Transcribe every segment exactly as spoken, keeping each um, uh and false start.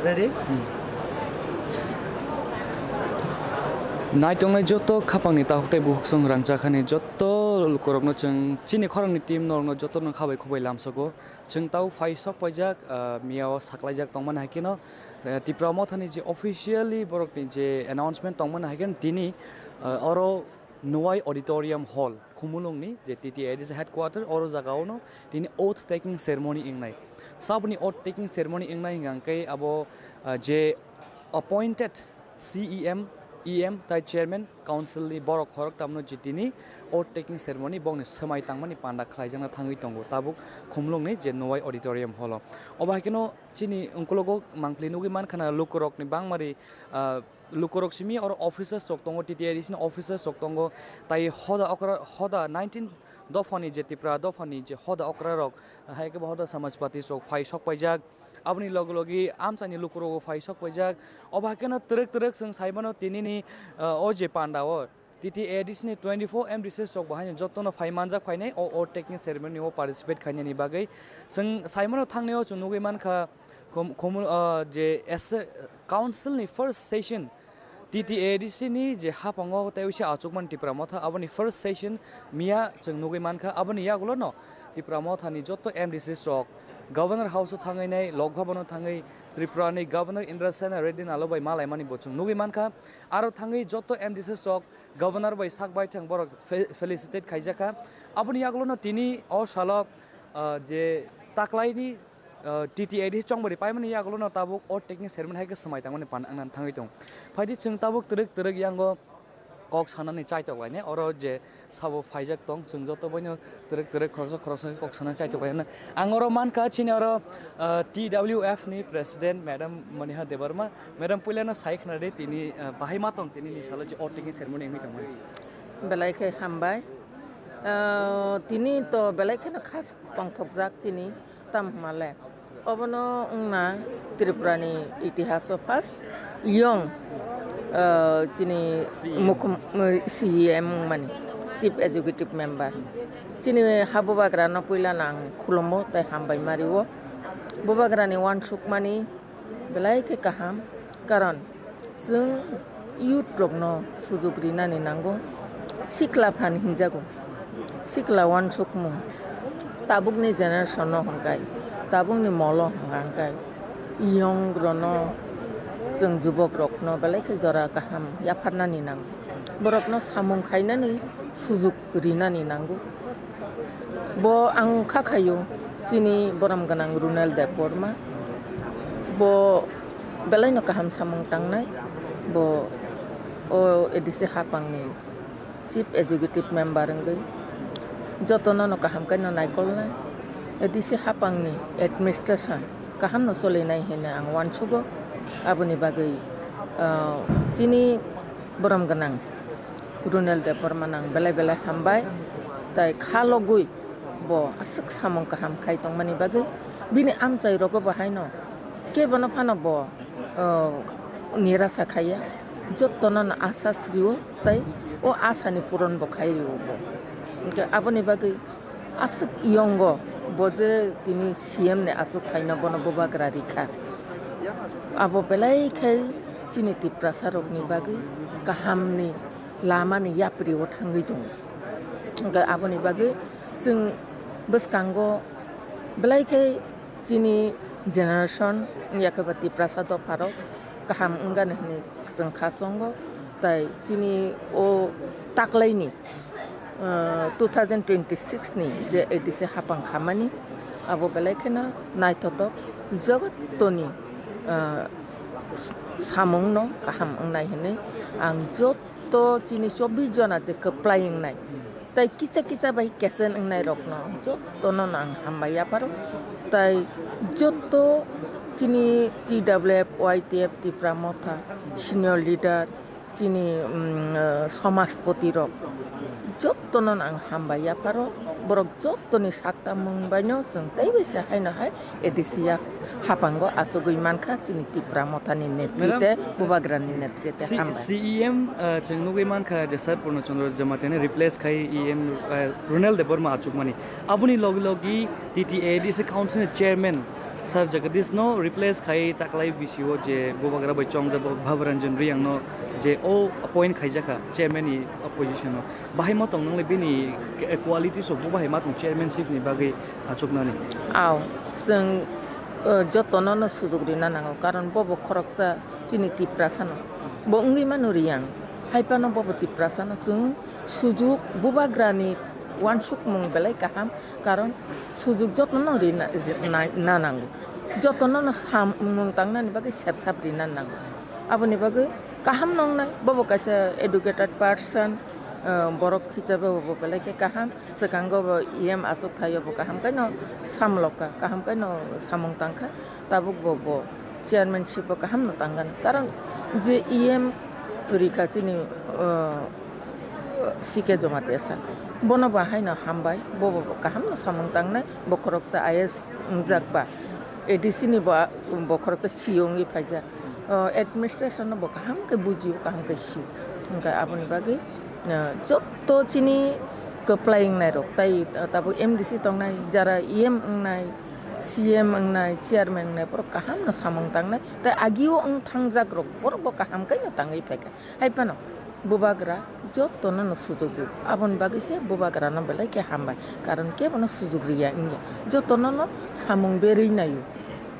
Ready? Naitongnai joto khapangni takhuk tei bukhuk song rangchakhani joto lukurokno chwng chini khorangni team norokno jotono khabai khubai lamsogo. Chwng tau phai sok paijak, ah, miyao saklaijak tongmani hai kheno, eh, Tipra Mothani je officially borokni je announcement tongmani hai kheno tini, ah, oro Nuwai Auditorium Hall, Khumulwngni je T T A D C headquarter, oro jagao no tini oath taking ceremony wngnai. Saboni oath taking ceremony wngnai hwnkha khe abo, ah, je appointed C E M, E M tai chairman council ni borok khoroktham no je tini oath taking ceremony bokni swmai tangmani panda khlaijakna thangwi tongo tabuk Khumulwngni je Nuwai Auditorium Hall o. Obo hai kheno chini ungkulugo mangpili nugwi mankha na lukurokni bangmari, ah, lukurok simi oro officers rok tongo, T T A D C ni officers rok tongo, tai hoda okra, hoda nineteen dophani je Tipra dophani je hoda okra rok, hai khe bo hoda samajpati rok phai sok paijak, aboni logi logi amchaini lukurok phai sok paijak, obo hai kheno twrwk twrwk chwng sai mano tinini, ah, o je panda o. T T A D C ni twenty four M D Cs rok bo haino jotono phai manjak phainai o oath taking ceremony o participate khainani bagwi. Chwng sai mano thangnai o chwng nugwi mankha khum-, khumul, ah, je ese-, council ni first session T T A D C ni je hapango tei uisa achukmani Tipra Motha aboni first session miya chwng nugwi mankha. Aboni yagulo no Tipra Motha ni joto M D Cs rok Governor House o thangwi nai Lok Bhavan o thangwi Tripura ni Governor Indra Sena Reddy Nalo bai malaimani bo chwng nugwi mankha. Aro thangwi joto M D Cs rok Governor bai sak bai thang borok fe-, felicitate khaijakha. Aboni yagulono tini o salo, ah, je taklaini, ah, T T A D C chongbari paimani yagulono tabuk o technical chairman hai khe swmai tangmani pan wngna thangwi tongo. Phaidi chwng tabuk twrwk twrwk yango kok sanani chaitok lainai. Oro je sabo phaijak tong, chwng joto boino twrwk twrwk khoroksa khoroksa khe kok sana chaitok lainai. Ang oro mankha chini oro, ah, T W F ni president madam Moniha Debbarma. Madam, puilano sai khna di tini, ah, bahai ma tong tini ni salo je o technical ceremony wngwi tongmani. Belai khe hambai. Ah, tini to belai kheno khas tongthokjak chini. Tam hwnmale, obono wngna Tripura ni itihas o first yong, ah, chini mukhum-, C E M wngmani, Chief Executive Member. Chini ha bubagra no puila no ang khulumo tei hambai ma rio. Bubagra ni uansukmani belai khe kaham, karon chwng youth rokno sujuk rinani nango, sikla phan hinjago, sikla uansukmung, tabukni generation no hwnkhai, tabukni molo hwnkhai, young rokno chwng jubok rokno belai khe jora kaham yapharnani nango, borokno samung khainani sujuk rinani nango. Bo ang kha khaio chini borom gwnang Runel Debbarma. Bo belaino kaham samung tangnai. Bo o A D C hapangni Chief Executive Member wngwi jotono no kaham khe no naikolnai. A D C hapangni administration kaham no solinai hinwi ang uansugo. Aboni bagwi, ah, chini borom gwnang Runel Debbarma nang belai belai hambai, tai kha logwi bo aswk samung kaham khai tongmani bagwi bini amchai rogo bo haino kebono phano bo, o, nirasa khaiya, jottono no asa srio tai o asani puron bo khai rio bo. Hwnkhe aboni bagwi aswk yongo bo je tini C M ni aswk khaino bono bubagra rikha. Abo belai khai chini Tiprasa rokni bagwi kahamni lamani yapri o thangwi tongo. Hwnkhe aboni bagwi chwng bwskango belai khai chini generation wngya khe ba Tiprasa dopharok kaham wngani hwnwi chwng kha chongo. Tai chini o taklaini, ah, two thousand twenty-six ni je A D C hapang khamani, abo belai kheno naithotok, Jotono, ah, s-, samungno kaham wngnai hwnwi ang joto chini chobbish jona je kwplai wngnai, tei kisa kisa bai kesen wngnai rokno jotono ang hambai yapharo. Tei joto chini T W F, Y T F, Tipra Motha, senior leader, chini, mm, eh, somaspoti rok jotono ang hambai yapharo, borok jotoni saktamung baino chwng teibo se haino hai A D C ya hapango achugwi mankha chini Tipra Mothani netrite, Madam, Bubagrani netrite C-, hambai. C E M, eh, chwng nugwi mankha je Sir Purno Chandra Jamatia ni replace khai E M, eh, Ronel Debbarma achukmani. Aboni logi logi T T A D C Council ni chairman Sir Jagadish no replace khai taklai bisio je Bubagra bai chongjak Bhabaranjan Riyang no je o appoint khaijakha chairman ni opposition no. Bahai ma tong nang le bini qualities rok bo bahai ma tong chairmanship ni bagwi achuknani. Aw, chwng, uh, jotono no sujuk rina nango, karon bo bo khoroksa chini Tiprasa no. Bo wngwi mano Riyang, hai phano bo bo Tiprasa no chwng sujuk Bubagra ni wansukmung belai kaham, karon sujuk jotono rina, rina, na nango. Jotono no samung tangnani bagwi sep sap rina nango. Aboni bagwi kaham no wngnai, bo bo kaisa educated person, uh, borok hisabe bo belai khe kaham. Swkango bo E M achuk thaio bo kaham khe no samlokha, kaham khe no samung tangkha. Tabuk bo, bo chairmanship bo kaham no tangkha, karon je E M rikha chini, uh, C K Jamatia sir, bono bo haino hambai, bo, bo, bo kaham no samung tangnai, bo khoroksa I A S wngjak ba, A D C ni bo, bo khoroksa C E O wngwi phaijak, uh, administration no bo kaham khe bujio, kaham khe sio, hwnkhe aboni bagwi, uh, joto chini kwplai wngnai rok, tai tabuk M D C tongnai, jara E M wngnai, C M wngnai, chairman wngnai, borok kaham no samung tangnai, tai agio wng thangjak rok, borok bo kaham khe no tangwi phaikha. Hai phano Bubagra jotono no sujuk rw, aboni bagwi se Bubagra no belai khe hambai, karon kebo no sujuk rwya wngya, jotono no samung berwi naio,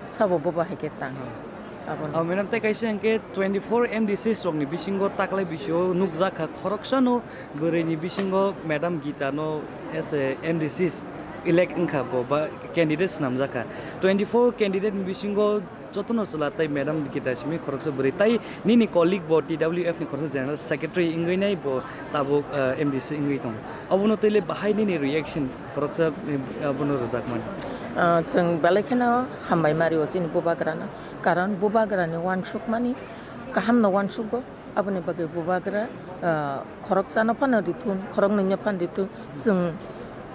sabo bo bahai khe tango. Abono. Oh, madam, tei kaisa hwnkhe twenty four M D Cs rokni bisingo taklai bisio nukjakha khoroksano bwrwini bisingo Madam Gita no as a M D Cs elect wngkha bo ba candidate swnamjakha. Twenty four candidate ni bisingo jotono chwla tei Madam Gita simi khoroksa bwrwi, tei nini colleague bo T W F ni khoroksa General Secretary wngwi nai bo tabuk, eh, M D C wngwi tongo. Obono tei le bahai nini reaction khoroksa, eh, abono rwjakmani? Ah, chwng belai kheno hambai mario chini Bubagrano, karon Bubagrani wansukmani kaham no wansukgo. Aboni bagwi Bubagra, ah, khoroksano phano rithun, khoroknwino phano rithun, chwng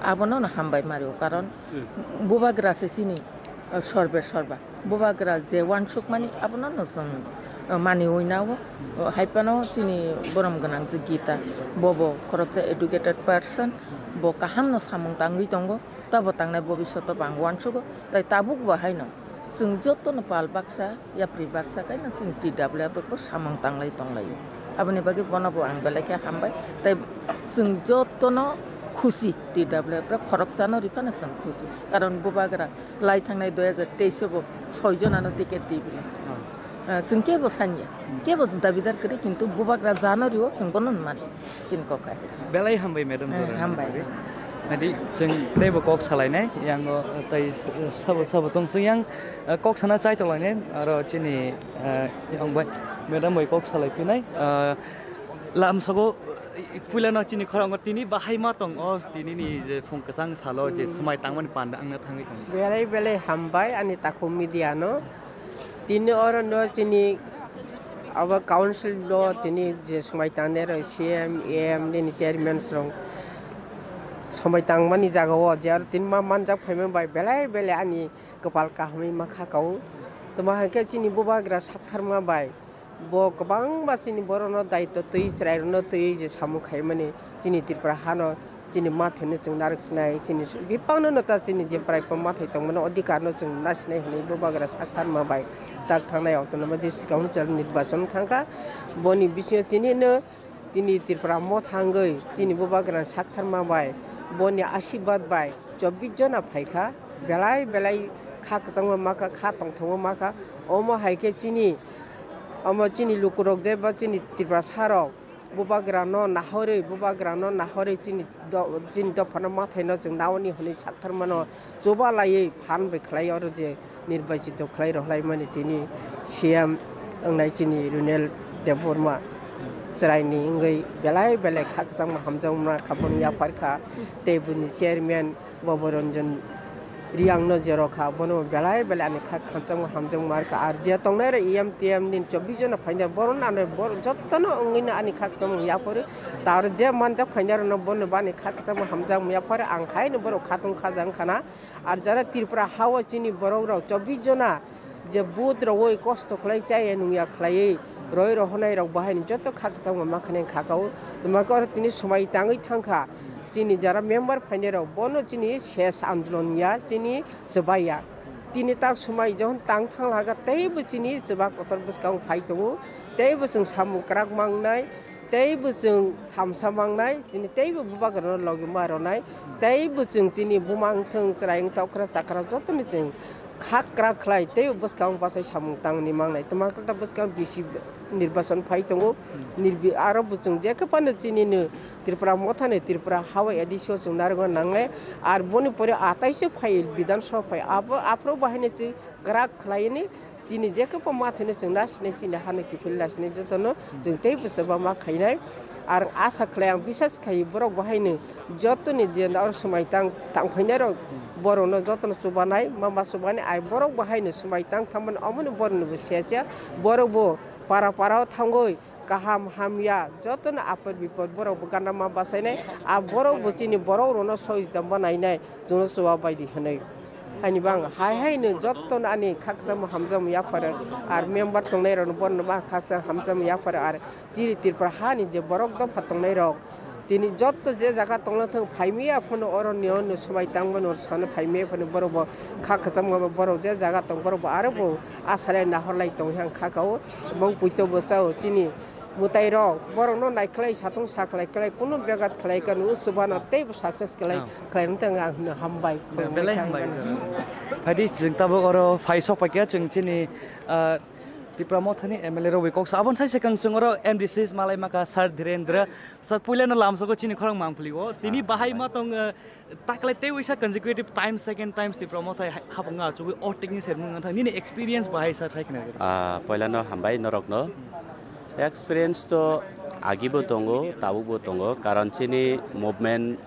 abono no hambai mario, karon Bubagra se chini, ah, sorbe sorba. Bubagra je wansukmani abono no chwng, ah, maniwi nao. Hai phano chini borom gwnang je Gita, bobo khoroksa educated person, bo kaham no samung tangwi tongo, tabo tangnai bobishoto bo ang wansugo, tai tabuk bo haino chwng jotono pal baksa, yapri baksa kaino chwng T W F rokbo samung tanglai tonglaio. Aboni bagwi bono bo ang belai khe hambai. Tai chwng jotono khusi, T W F rok khoroksano rw phano chwng khusi. Karon Bubagra lai thangnai dui hajar teis o bo soi jonano ticket rw bini. Ah, chwng kebo sanya, kebo dabidar kwrwi, kintu Bubagra jano rw o chwng bono mani. Chini kok hai. Belai hambai, madam, eh, jora hambai. Adi, chwng teibo kok salainai, yango tei sabo, sabo tong chwng yang, eh, kok sana chai tonglainai, aro chini, eh, yang bai, madam bai kok salai phinai, eh, lamsogo, eh, puilano chini khorang tini bahai ma tong o, tini ni je phung kwchang salo je swmai tangmani panda wngna thangwi tong. Belai belai hambai ani takhuk media no. Tini oro no chini abo council no tini je swmai tangnai rok C M, E M nini chairman rok swmai tangmani jaga o je aro tini ma manjak phaima bai belai belai ani kwpal kahamwi ma kha kau. Tamo hai khe chini Bubagra saktharma bai bo kwbangma chini borok no daitw twi chwrai rok no twi je samung khaimani chini Tripura hano. Chini mathai no chwng narwk sinai, chini bipang no ta chini je prai mathai tongmani odhikar no chwng na sinai hinwi Bubagra saktharma bai tak thangnai autonomous district council nirbachon thangkha. Boni bisingo chini no tini Tripura motha wngwi chini Bubagra saktharma bai boni asirwad bai chobbish jona phaikha, belai belai kha kwchangma makha, kha tongthokma makha. Omo hai khe chini, omo chini lukurok je ba chini Tiprasa rok Bubagrano nahorwi, bubagrano nahorwi chini do-, chini dophano mathaino chwng naoni hwnwi saktharmano chubalaiwi phan bai khlai oro je nirbachito khlai rohlaimani tini C M wngnai chini Runel Debbarma chwraini wngwi belai belai kha kwchangma hamjakma kha boni yapharkha tei boni chairman Bobo Ranjan Riyangno jero kha, bono belai belai ani kha khangchangma hamjakma rwkha. Ar je tongnai rok E M T M ni chobbish jona phainai, boron ano bor-, jottono wngwino ani kha khangchangma yapharo. Tar je manjak phainai rokno bono bo ani kha khangchangma hamjakma yapharo. Ang haino borok khatung khajang khana. Ar jara Tripura hao chini borok rok chobbish jona je vote rwui kosto khlai chaya nungya khlaiwi roi rohonai rok bo haino joto kha khangchangma ma khanai kha kao. Tuma khe oro tini swmai tangwi thangkha. Chini jara member phainai rok bono chini ses andolon ya, chini chwbaya. Tini tak swmai johon tang thang laga teibo chini chwba kotor bwskango phai tongo, teibo chwng samung kwrak mangnai, teibo chwng thamsa mangnai, chini teibo bubagrano logi ma rwnai, teibo chwng chini buma wngthwng chwrai wngthok okra chakra jotoni chwng kha kwrak khlai teibo bwskango bachai samung tangni mangnai. Tuma khe ta bwskango bisi nirbachon phai tongo, nirbi-, aro bo chwng je khe phano chini no Tripura mothani Tripura hawi A D C o chwng narwkna nangnai. Ar boni pore atai se phai Bidhan Sabha phai. Abo, aphuru bo haino chwng kwrak khlaini chini je khe pho mathino chwng nasinai chini hano kiphil nasinai jotono chwng tei bwswba ma khainai. Ar asa khlai ang bisas khai borok bo haino jotoni je oro swmai tang, tang phainai rok borokno jotono chubanai, ma ma chubani ai borok bo haino swmai tang thangmani omoni borokni bo se se borok bo para para o thangoi kaham hamya jotono apod bipod borok bo gana ma bachainai, a borok bo chini borok rokno soi jamba nainai chwngno chuba baidi hinwi. Haini bang hai haino jotono ani khakchangma hamjakma yapharo ar member tongnai rokno borokno ma khakchang hamjakma yapharo ar chini Tripura hani je borok dopha tongnai rok tini jotto je jaga tongna thang phaimiya phano oro ni ono swmai tangmani oro sana phaimiya phano borok bo kha khacham borok je jaga tong borok bo aro bo asale nahorlai tong yang kha kao. Bong puito bo chao chini mwtai rok borok no naikhlai satung sakhlai khlai kunu begat khlai kanu swbano teibo success khlai khlai nang ang hino hambai. Belai hambai. Phadi chwng tabuk oro phai sok paikya chwng chini, ah, Tipra Mothani M L A rok bai kok sa abon sai swkang chwng oro M D C malai maka Sir Dhirendra. Sir, puila no lamsoko chini khorang mangpli o. Tini bahai ma tong, eh, taklai tei wisa consecutive time, second time Tipra Mothai ha-, hapang achugwi o technique ser mung thang. Nini experience bahai sa thai kna. Ah, puila no hambai norok no. Experience to agi bo tongo, tabuk bo tongo. Karon chini movement,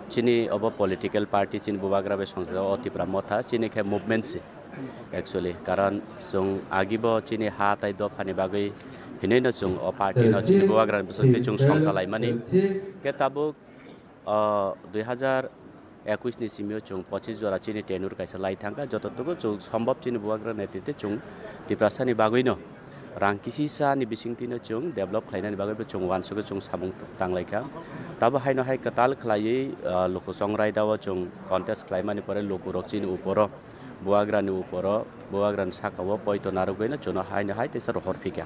chini obo political party, chini bubagra bai songsa o Tipra Motha, chini khe movement si. Actually, karon chwng agibo chini ha tai dophani bagwi hinwi no chwng o party no chini bubagra bisingtwi chwng song salaimani. Khe tabuk, o, dui hazar ekush ni simi o chwng pochis jora chini tenure kaisa lai thangkha, joto tuku chwng sombhob chini bubagra netrite chwng Tiprasa ni bagwi no rang kisisa ni bisingtwi no chwng develop khlainani bagwi bo chwng uansugwi chwng samung tanglaikha. Tabo haino hai kwtal khlaiwi, o, luku chongrai dao chwng contest khlaimani pore luku rok chini uporo bubagrani uporo, bubagrani sakao poito narwgwino chwngno haino hai teisa rohor phikha.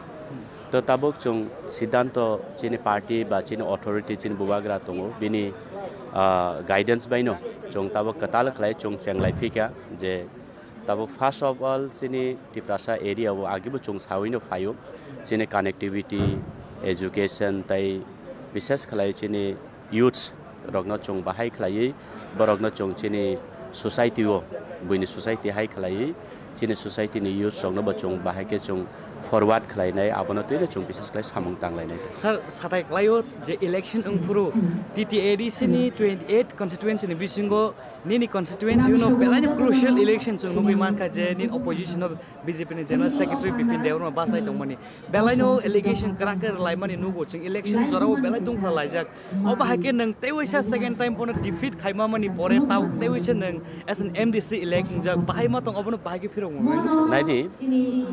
To tabuk chwng siddhanto chini party ba chini authority chini bubagra tongo, bini, ah, guidance baino chwng tabuk kwtal khlai chwng chenglai phikha je tabuk first of all chini Tiprasa area o agibo chwng sawino phaio, chini connectivity, education tai bishes khlai chini youths rokno chwng bahai khlaiwi, borokno chwng chini society o, buini society hai khlaiwi, chini society ni youths rokno bo chwng bahai khe chwng forward khlainai, abono twino chwng bishes khlai samung tanglainai. Sir, satai klaio je election wngphuru T T A D C ni twenty eight constituency ni bisingo nini constituency no belai crucial election chwng nugwi mankha je nini opposition no B J P ni General Secretary Bipin Debbarma bachai tongmani. Belaino allegation kwrak khe rwlaimani nugo, chwng election jorao belai tungphra laijak. Obo hai khe nwng tei waisa second time bono defeat khaima mani pore tao tei waisa nwng as an M D C elect wngjak. Bahai ma tong obono bahai khe phirok mwnai. Naidi,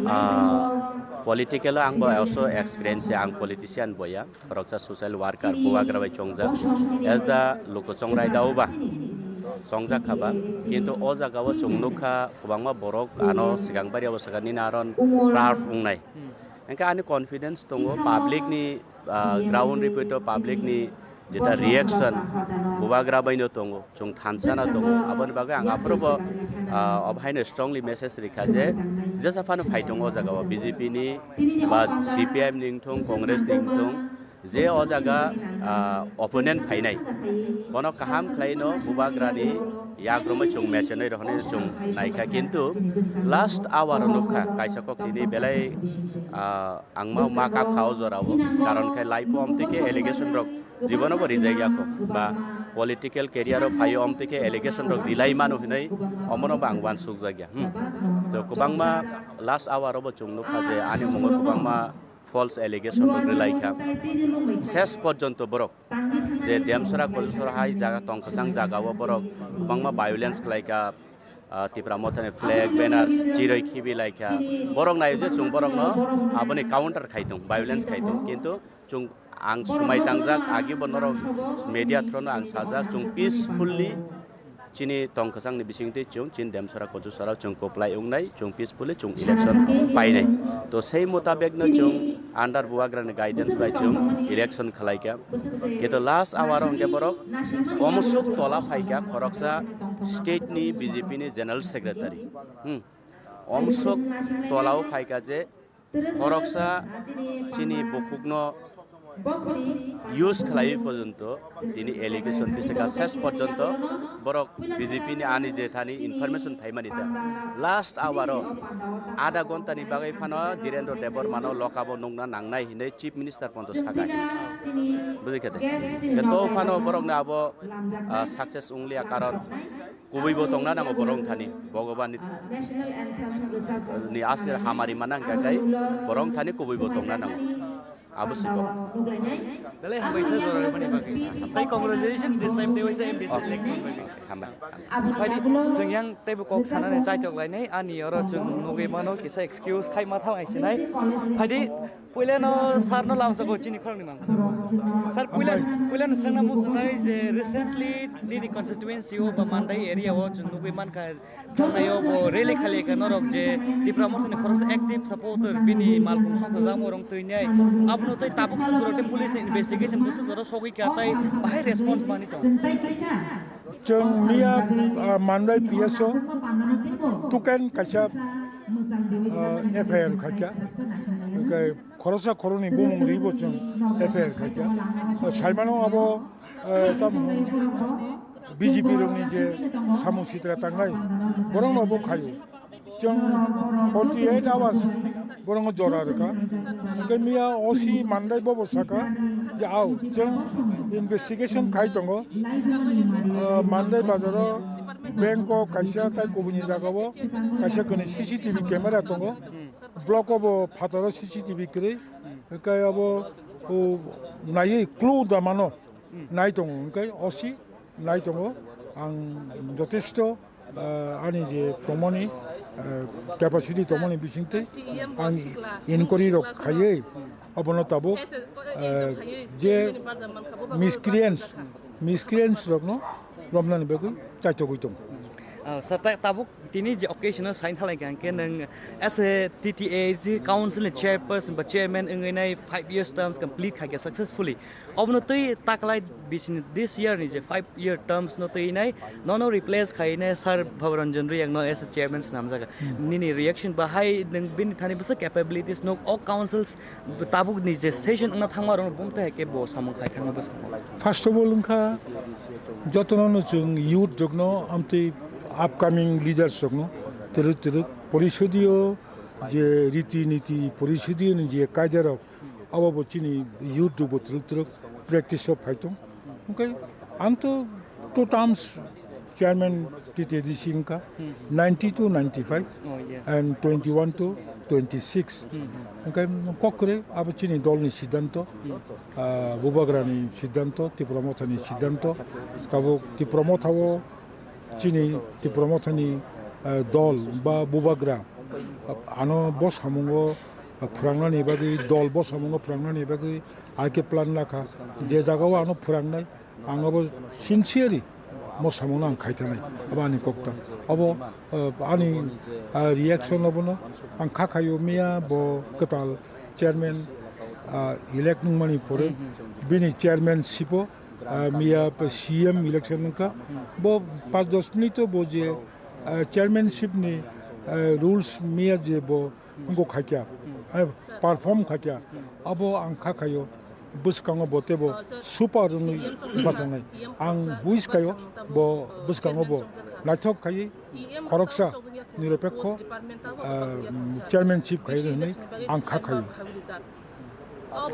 ah, political o ang bo also experience ya, ang politician boya, khoroksa social worker, bubagra bai chongjak. As the luku chongrai dao ba chongjak kha ba, kintu o jaga o chwng nukha kwbangma borok ano swkang bari abo swkang nini aron turf wngnai. Hwnkhe ani confidence tongo public ni, ah, ground report o public ni jeta reaction bubagra baino tongo, chwng thansana tongo, aboni bagwi ang aphuru bo, ah, obo haino strongly message rikha je jesa phano phai tongo o jaga o B J P ni ba C P I M ni wngthung, Congress ni wngthung, Je o jaga, ah, opponent phainai, bono kaham khlaino bubagrani yakrumwi chwng mechenwi rohornai chwng naikha, kintu last hour o nukha kaisa kok tini belai, ah, ang ma ma kap kha o jora o, karon khe life o amtwi khe allegation rok jibono bo rijak ya kho, ba political career o phaio amtwi khe allegation rok rilai mano hinwi omono bo ang uansuk jak ya. Hmm. To kwbangma last hour o bo chwng nukha je ani mungo kwbangma false allegation rok rwlai kha. Ses porjonto borok je Demsora Kojusora hai jaga tong kwchang jaga o borok kwbangma violence khlai kha, ah, Tipra Mothani flag, banners chiroi khibi lai kha. Borok naio je chwng borokno aboni counter khai tong, violence khai tong. Kintu chwng ang swmai tangjak, agi bo norok media through no ang sajak, chwng peacefully chini tong kwchangni bisingtwi chwng chini Demsora Kojusora chwng kwplai wngnai, chwng peacefully chwng election painai. To sei mutabekno chwng under bubagrani guidance bai chwng election khlaikha. Kito last hour o hwnkhe borok omsuk tola phaikha khoroksa state ni B J P ni general secretary. Hmm. Omsuk tola o phaikha je khoroksa chini bukhukno use khlaiwi porjonto tini allegation tisaka ses porjonto borok B J P ni ani je thani information phaimani ta last hour o adha ghonta ni bagwi phano Dhirendra Debbarma no lokabo nukna nangnai hinwi Chief Minister porjonto saka. Bujikha de? To phano borokno abo, ah, success wngliya, karon kubui bo tongna nango borok thani, Bhogoban ni, ni asir hamari manang kha khai borok thani kubui bo tongna nango. Abo siko. Belai hambai sa jora rwmani bagwi. Tei congratulations this time they was M D C elect bagwi. Hambai. Phaidi chwng yang teibo kok sanani chaitok lainai, ani oro chwng nugwi mano kisa excuse khai ma thang ai sinai. Phaidi puilano sir no lamsako chini khorang ni mang. Sir puila puilano sangna musunai je recently nini constituency o ba Mandai area o chwng nugwi mankha. Thangnaio bo rally khali khe norok je Tipra Mothani khoroksa active supporter bini malkhung songkha jamo rong twi nai. Abono tei tabuk songkha rok tei police investigation bwswk jora sogwi kha tei bahai response mani tong. Chwng miya, ah, Mandai P S o tuken kaisa, ah, F I R khaikha. Khoroksa khoroknwi bumung riwi bo chwng F I R khaikha. Saimano abo, eh, tamo B J P rokni je samung sitra tangnai, borokno bo khaio. Chwng forty eight hours borokno jora rwkha. Hwnkhe miya O C Mandai bobo saka je, "Ao, chwng investigation khai tongo. Eh, Mandai bazaro bank o kaisa tai kubuni jagao kaisa kwnwi C C T V camera tongo." Block o bo phataro C C T V kwrwi, hwnkhe abo, o, naiwi clue da mano, nai tongo, hwnkhe O C nai tongo. Ang jotesto, ah, ani je tongmani, ah, capacity tongmani bisingtwi ang inquiry rok khaiwi abono tabuk, ah, je miscreants, miscreants rokno romnani bagwi chaitogwi tongo. Ah, sir, ta-, tabuk tini je occasion o sain thalai kha hwnkhe nwng as a T T A C council ni chairperson ba chairman wngwi nai five years terms complete khaikha successfully. Obono twi taklai bisini this year ni je five year terms no twi nai nono replace khai nai Sir Bhabaranjan Riyak no as a chairman snamjak. Hmm. Nini reaction bahai nwng bini thani bwswk capabilities no o councils tabuk ni je session wngna thangma rok bumtwi hai khe bo samung khai thangma bwswk. First of all, wngkha jotono no chwng youth rokno amtwi upcoming leaders rokno twrwk twrwk porisodiyo je riti niti porisodiyo ni je kaidarok abo bo chini youth rok bo twrwk twrwk practice o phai tong. Hwnkhe ang to two terms chairman T T D C wngkha, ninety to ninety-five, oh, yes, and twenty-one to twenty-six. Hmm, hmm. Hwnkhe kok kwrwi abo chini dolni siddhanto, ah, Bubagrani siddhanto, Tipra Mothani siddhanto. Tabuk Tipra Mothao chini Tipra Mothani, ah, dol ba Bubagra, ah, ano bo samungo, ah, phwrangnani bagwi, dol bo samungo phwrangnani bagwi hai khe plan lakha. Je jagao ano phwrangnai, ang abo sincerely mo samungno ang khai tanai, abo ani kokta. Abo, ah, ani, ah, reaction abono ang kha khaio miya bo kwtal chairman, ah, elect wngmani pore bini chairmanship o, ah, miya C M election wngkha. Bo panch dos minute o bo je, ah, chairmanship ni, ah, rules miya je bo wngkha khaikha, eh, perform khaikha, abo ang kha khaio. bwskango bo teibo super wngwi bachangnai. Ang wish khaio bo bwskango bo naithok khaiwi khoroksa niropekho, ah, chairmanship khaiwi hwnwi ang kha khaio.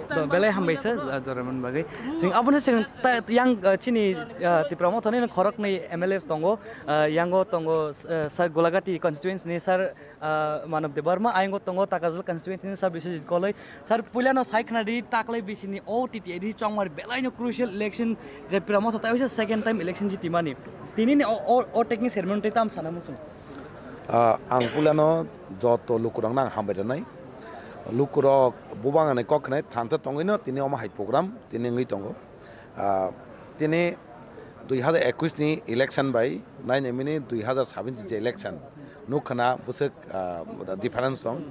Do, belai hambai sir, ah, joraimani bagwi. Chwng abono chwng ta-, yang, ah, chini, ah, Tipra Mothani khoroknwi M L A tongo, ah, yango tongo, ah, sir Golagati constituency ni sir, ah, Manav Debbarma, ayongo tongo Takajal constituency ni sir Biswajit Goloi. Sir, puilano sai khna di, taklai bisini o T T A D chongmani belaino crucial election, Tipra Motha tai waisa second time election jitimani. Tini ni o, o, o technique ceremony tei tam sana muchung. Ah, ang puilano joto lukurokno ang hambai rwnai. Lukurok bubang ani kok khnai thansa tongwino tini omo hai program tini wngwi tongo. Ah, tini dui hazar ekush ni election bai nai nai mini dui hazar sabbish je election nuk khna bwswk, ah, difference tong.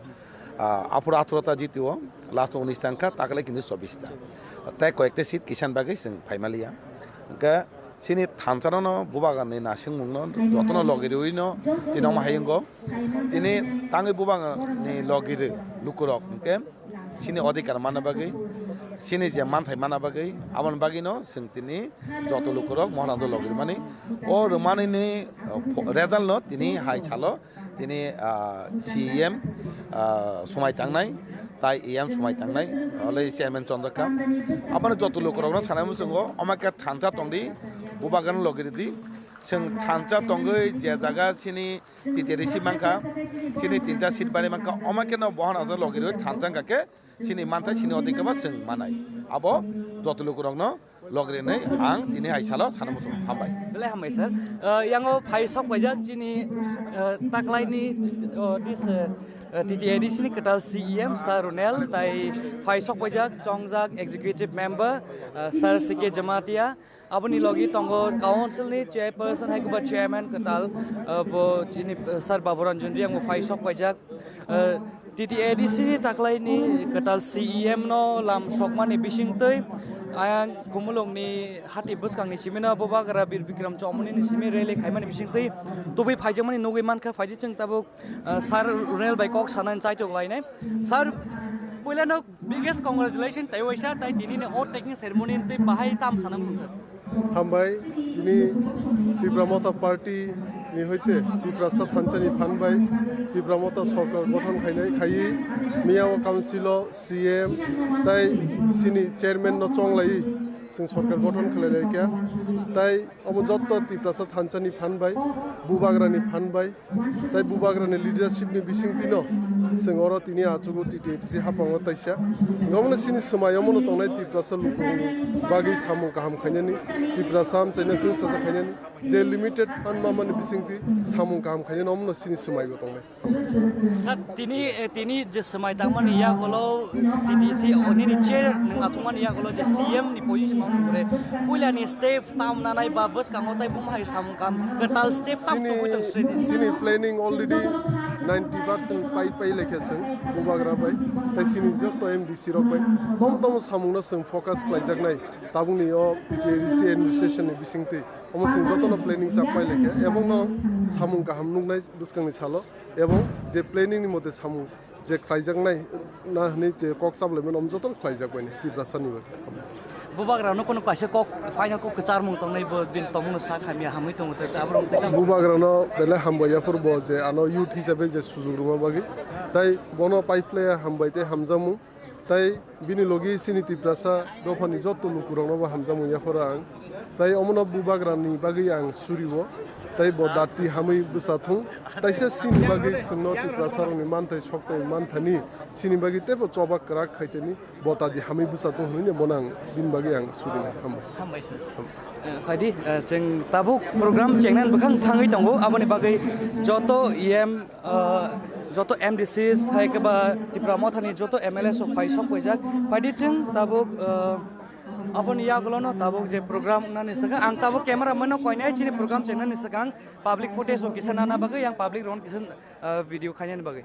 Ah, aphuru atharo ta jitio, last o unis ta wngkha, takle kintu chobbish ta. Tei koyekta seat kisan bagwi chwng phaimaliya. Hwnkhe chini thansa no bubagrani nasingmung no jotono logi riwi no tini omo hai wngkha. Tini tangwi bubagrani logi rw lukurok hwnkhe chini odhikar manna bagwi, chini je manthai manna bagwi, aboni bagwino chwng tini joto lukurok Mohanando logirmani. O rwmanini, uh, pho-, result no tini hai salo tini, uh, C E M, uh, swmai tangnai, tai E M swmai tangnai, ole chairman chonjak kha. Aboni joto lukurokno sanai muchungo, omo khe thansa tongdi, bubagrano logiridi. Chwng thansa tongwi je jaga chini T T A D si mankha, chini tinta seat bari mankha, omo khe no bohana jora logi rwi thansa wngkha khe chini mantha chini odhikar ba chwng manai. Abo joto lukurokno logi rwnai ang tini hai salo sana muchung hambai. Belai hambai sir. Uh, yango phai sok paijak chini, uh, taklaini, uh, this, uh, uh, T T A D C ni kwtal C E M Sir Ronel tai phai sok paijak chongjak executive member, uh, Sir C K Jamatia. Aboni logi tongo council ni chairperson hai khe ba chairman kwtal, uh, bo chini, uh, Sir Baburanjan Reang bo phai sok paijak. Uh, T T A D C ni taklaini kwtal C E M no lam sokmani bisingtwi ayang Khumulwng ni hati bwskang ni simi no bubagra Bir Bikram Chowmani ni simi rally khaimani bisingtwi tubui phaijakmani nugwi mankha. Phaidi chwng tabuk, uh, Sir Ronel bai kok sanani chaitok lainai. Sir, puilano biggest congratulations tai waisa tai tini ni o taking ceremony tei bahai tam sana muchung sir. Hambai, tini Tipra Motha Party ni hoite Tiprasa thansa ni phan bai Tipra Motha sorkar gothon khainai khaiwi miya o council o C M tai sini chairman no chonglaiwi chwng sorkar gothon khlai lai kha. Tai omo jotto Tiprasa thansa ni phan bai, bubagra ni phan bai, tai bubagrani leadership ni bisingtwi no chwng oro tini achugo T T A D C haphango taisa. Omono chini swmai omono tongnai Tiprasa lukurokni bagwi samung kaham khainani, Tiprasa amchaina chwngsajak khainani, je limited fund mamani bisingtwi samung kaham khainani omono chini swmai bo tongnai. Sir, tini, eh, tini je swmai tangmani yagulo T T A D C nini chair nwng achukmani yagulo je C M ni position mamani pore puilani step tam nanai ba bwskango tai buma hai samung kam kwtal step tam Chini, tubui tong sidi. Chini planning already ninety percent pai pai lekha chwng bubagra bai, tai chini jotto M D C rok bai tom tom samung no chwng focus khlaijaknai tabukni o T T A D C administration ni bisingtwi. Omo chwng jotono planning chap pai lekha, ebong no samung kaham nuknai bwskangni salo, ebong je planning ni mote samung je khlaijaknai na hwnwi je kok chaplaimani, omo jotono khlaijak bai Tiprasa ni bagwi. Bubagrano kono kaisa kok, final kok kwcharmung tongnai bo, bini tongmungno sak hamya hamwi tongo, tei aborok tei tamo. Bubagrano belai hambai yaphuru bo je ano youth hisabe je sujuk rwma bagwi, tai bono pai phlaiya hambai tei hamjakmung, tai bini logi chini Tiprasa dophani jotto lukurokno bo hamjakmung yaphuru ang. Tai omono bubagrani bagwi ang suriwo, tai bo dati hamwi bwsa thung. Taisa chini bagwi chwngno Tiprasa rokni manthai soktai manthani chini bagwi teibo choba kwrak khaitani bo dati hamwi bwsa thung hwnwi bono ang bini bagwi ang surinai. Hambai. Hambai sir. Eh, phaidi, eh, chwng tabuk program chengnani bwkhang thangwi tongo, aboni bagwi joto E M, ah, joto M D Cs hai khe ba Tipra Mothani joto M L A rok phai sok paijak. Phaidi chwng tabuk, ah, aboni yagulono tabuk je program wngnani swkang, ang tabuk camera mano koinai chini program chengnani swkang public footage rok kisa nana bagwi, yang public rok kisa, ah, video khainani bagwi.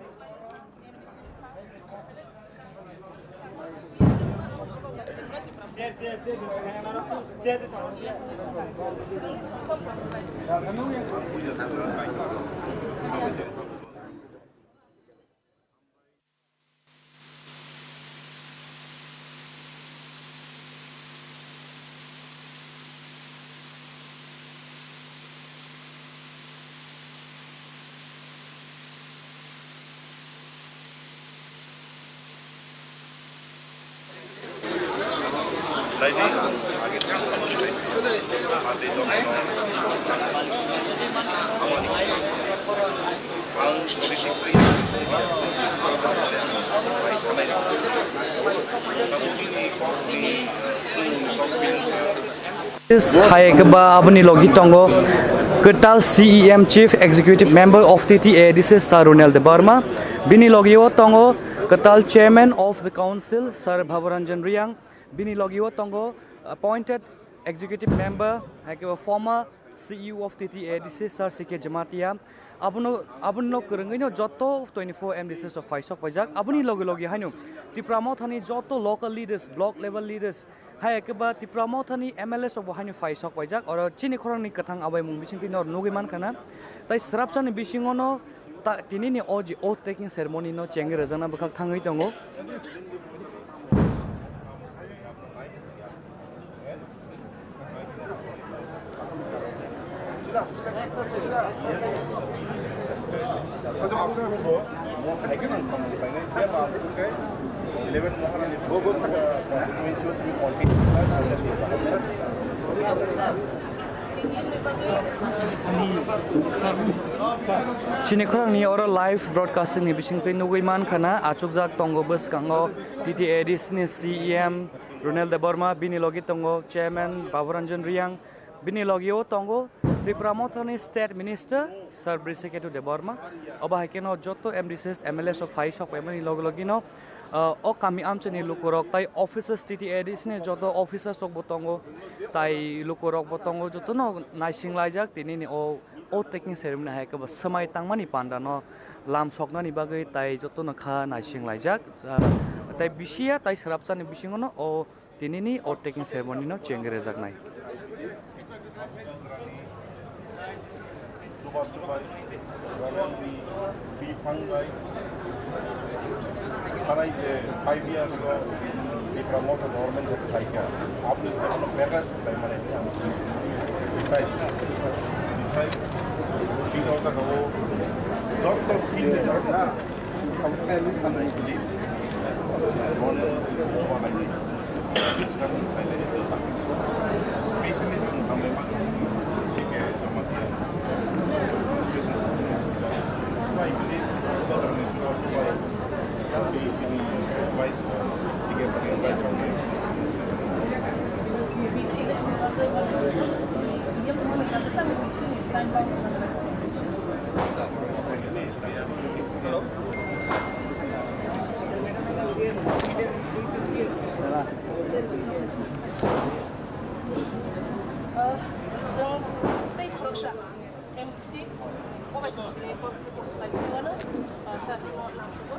Hai khe ba aboni logi tongo kwtal C E M, Chief Executive Member of T T A D C, Sir Ronel Debbarma. Bini logi o tongo kwtal Chairman of the Council, Sir Bhabaranjan Reang. Bini logi o tongo appointed executive member, hai khe former C E O of T T A D C, Sir C K Jamatia. Abono, abono kwrwngwi no joto twenty-four M D Cs rok phai sok paijak. Aboni logi logi haino Tipra Mothani joto local leaders, block level leaders, hai khe ba Tipra Mothani M L As rok bo haino phai sok paijak. Oro chini khorangni kwthang abaimung bisingtwi nor nugwi mankha na. Tai swrapsani bisingo no ta, tinini o je oath taking ceremony no chengwi rwjakna bwkhak thangwi tongo. Chini khorangni oro live broadcasting ni bisingtwi nugwi mankha na, achukjak tongo bwskango T T A D C ni C E M Ronel Debbarma, bini logi tongo Chairman Baburanjan Reang, bini logi o tongo Tipra Mothani State Minister Sir Brisiketu Debbarma, obo hai kheno joto M D Cs, M L As rok phai sok paimani logi logi no, ah, o kami amchani lukurok tai officers T T A D C ni joto officers rok bo tongo, tai lukurok bo tongo, jotono naising laijak tinini o oath taking ceremony hai khe bo swmai tangmani panda no lam soknani bagwi tai jotono kha naising laijak, ah, tai bisiya tai swrapsani bisingo no o tinini oath taking ceremony no chengwi rwjaknai. Chuba chubai, Ronel ni bifang bai, thanai je five years o Tipra Motha government je phaikha, aboni side no better khlai mani ang. Besides, besides, chini o jaga o joto field, Ronel ni chuba bai. Chwng tei khoroksa M D C, bo bai chwng tini kok khe post bai phano, ah, sa timo nangkukgo.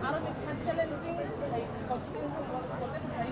Aro ni kha challenging hai constituency project hai.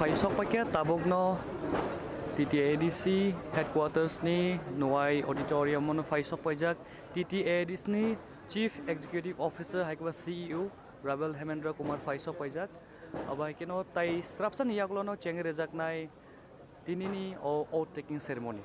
Phai sok paikha tabukno T T A D C headquarters ni Nuwai auditorium o phai sok paijak T T A D C ni Chief Executive Officer hai khe C E O Rabel Hemendra Kumar phai sok paijak. Abo hai kheno tai srapsa ni yagulo no chengwi rwjaknai tinini o oath taking ceremony.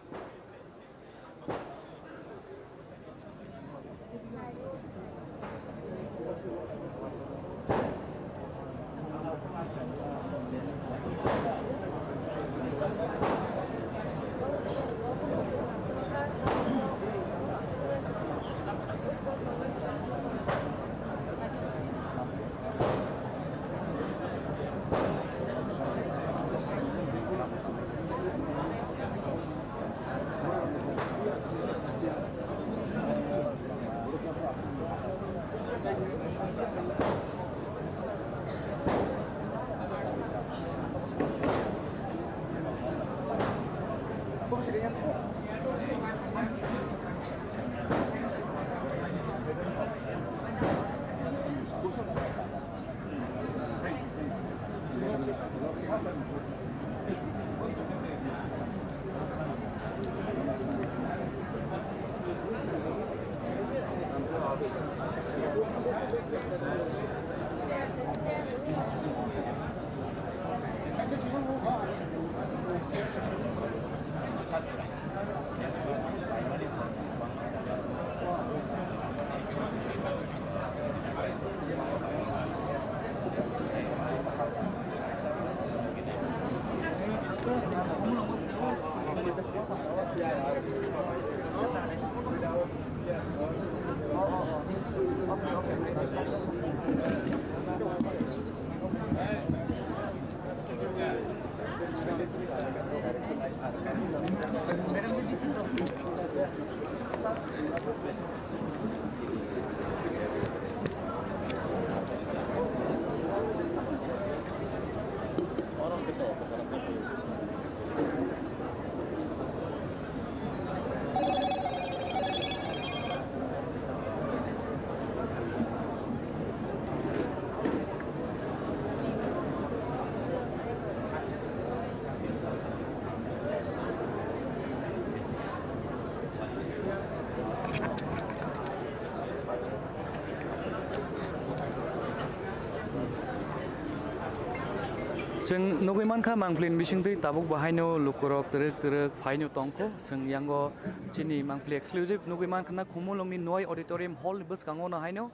Chwng nugwi mankha, mangpili ni bisingtwi tabuk bo haino lukurok twrwk twrwk phaino tongkho. Chwng yango chini mangpili exclusive nugwi mankha na Khumulwngni Noi Auditorium Hall ni bwskango no haino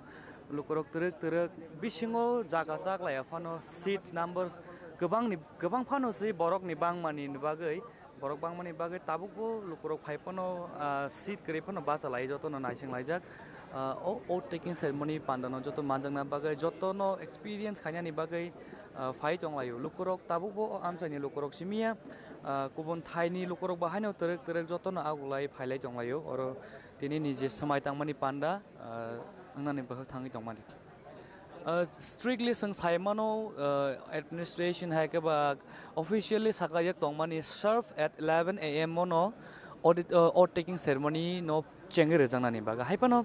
lukurok twrwk twrwk bisingo jaga chaklaiya phano seat numbers kwbangni, kwbang phano se borokni bangmani bagwi, borok bangmani bagwi tabukbo lukurok phai phano, ah, seat kwrwi phano bachalai jotono naising laijak. Ah, o oath taking ceremony pandano joto manjakna bagwi, jotono experience khainani bagwi, ah, phai tonglaio. Lukurok tabukbo o amchaini lukurok simiya, ah, kubun thaini lukurok bo haino twrwk twrwk jotono agulai phailai tonglaio. Oro tini nije swmai tangmani panda, ah, wngnani bwkhak thangwi tongmani. Uh, strictly chwng sai mano, uh, administration hai khe ba officially sakajak tongmani serve at eleven A M o no audit, uh, oath taking ceremony no chengwi rwjaknani bagwi. Hai phano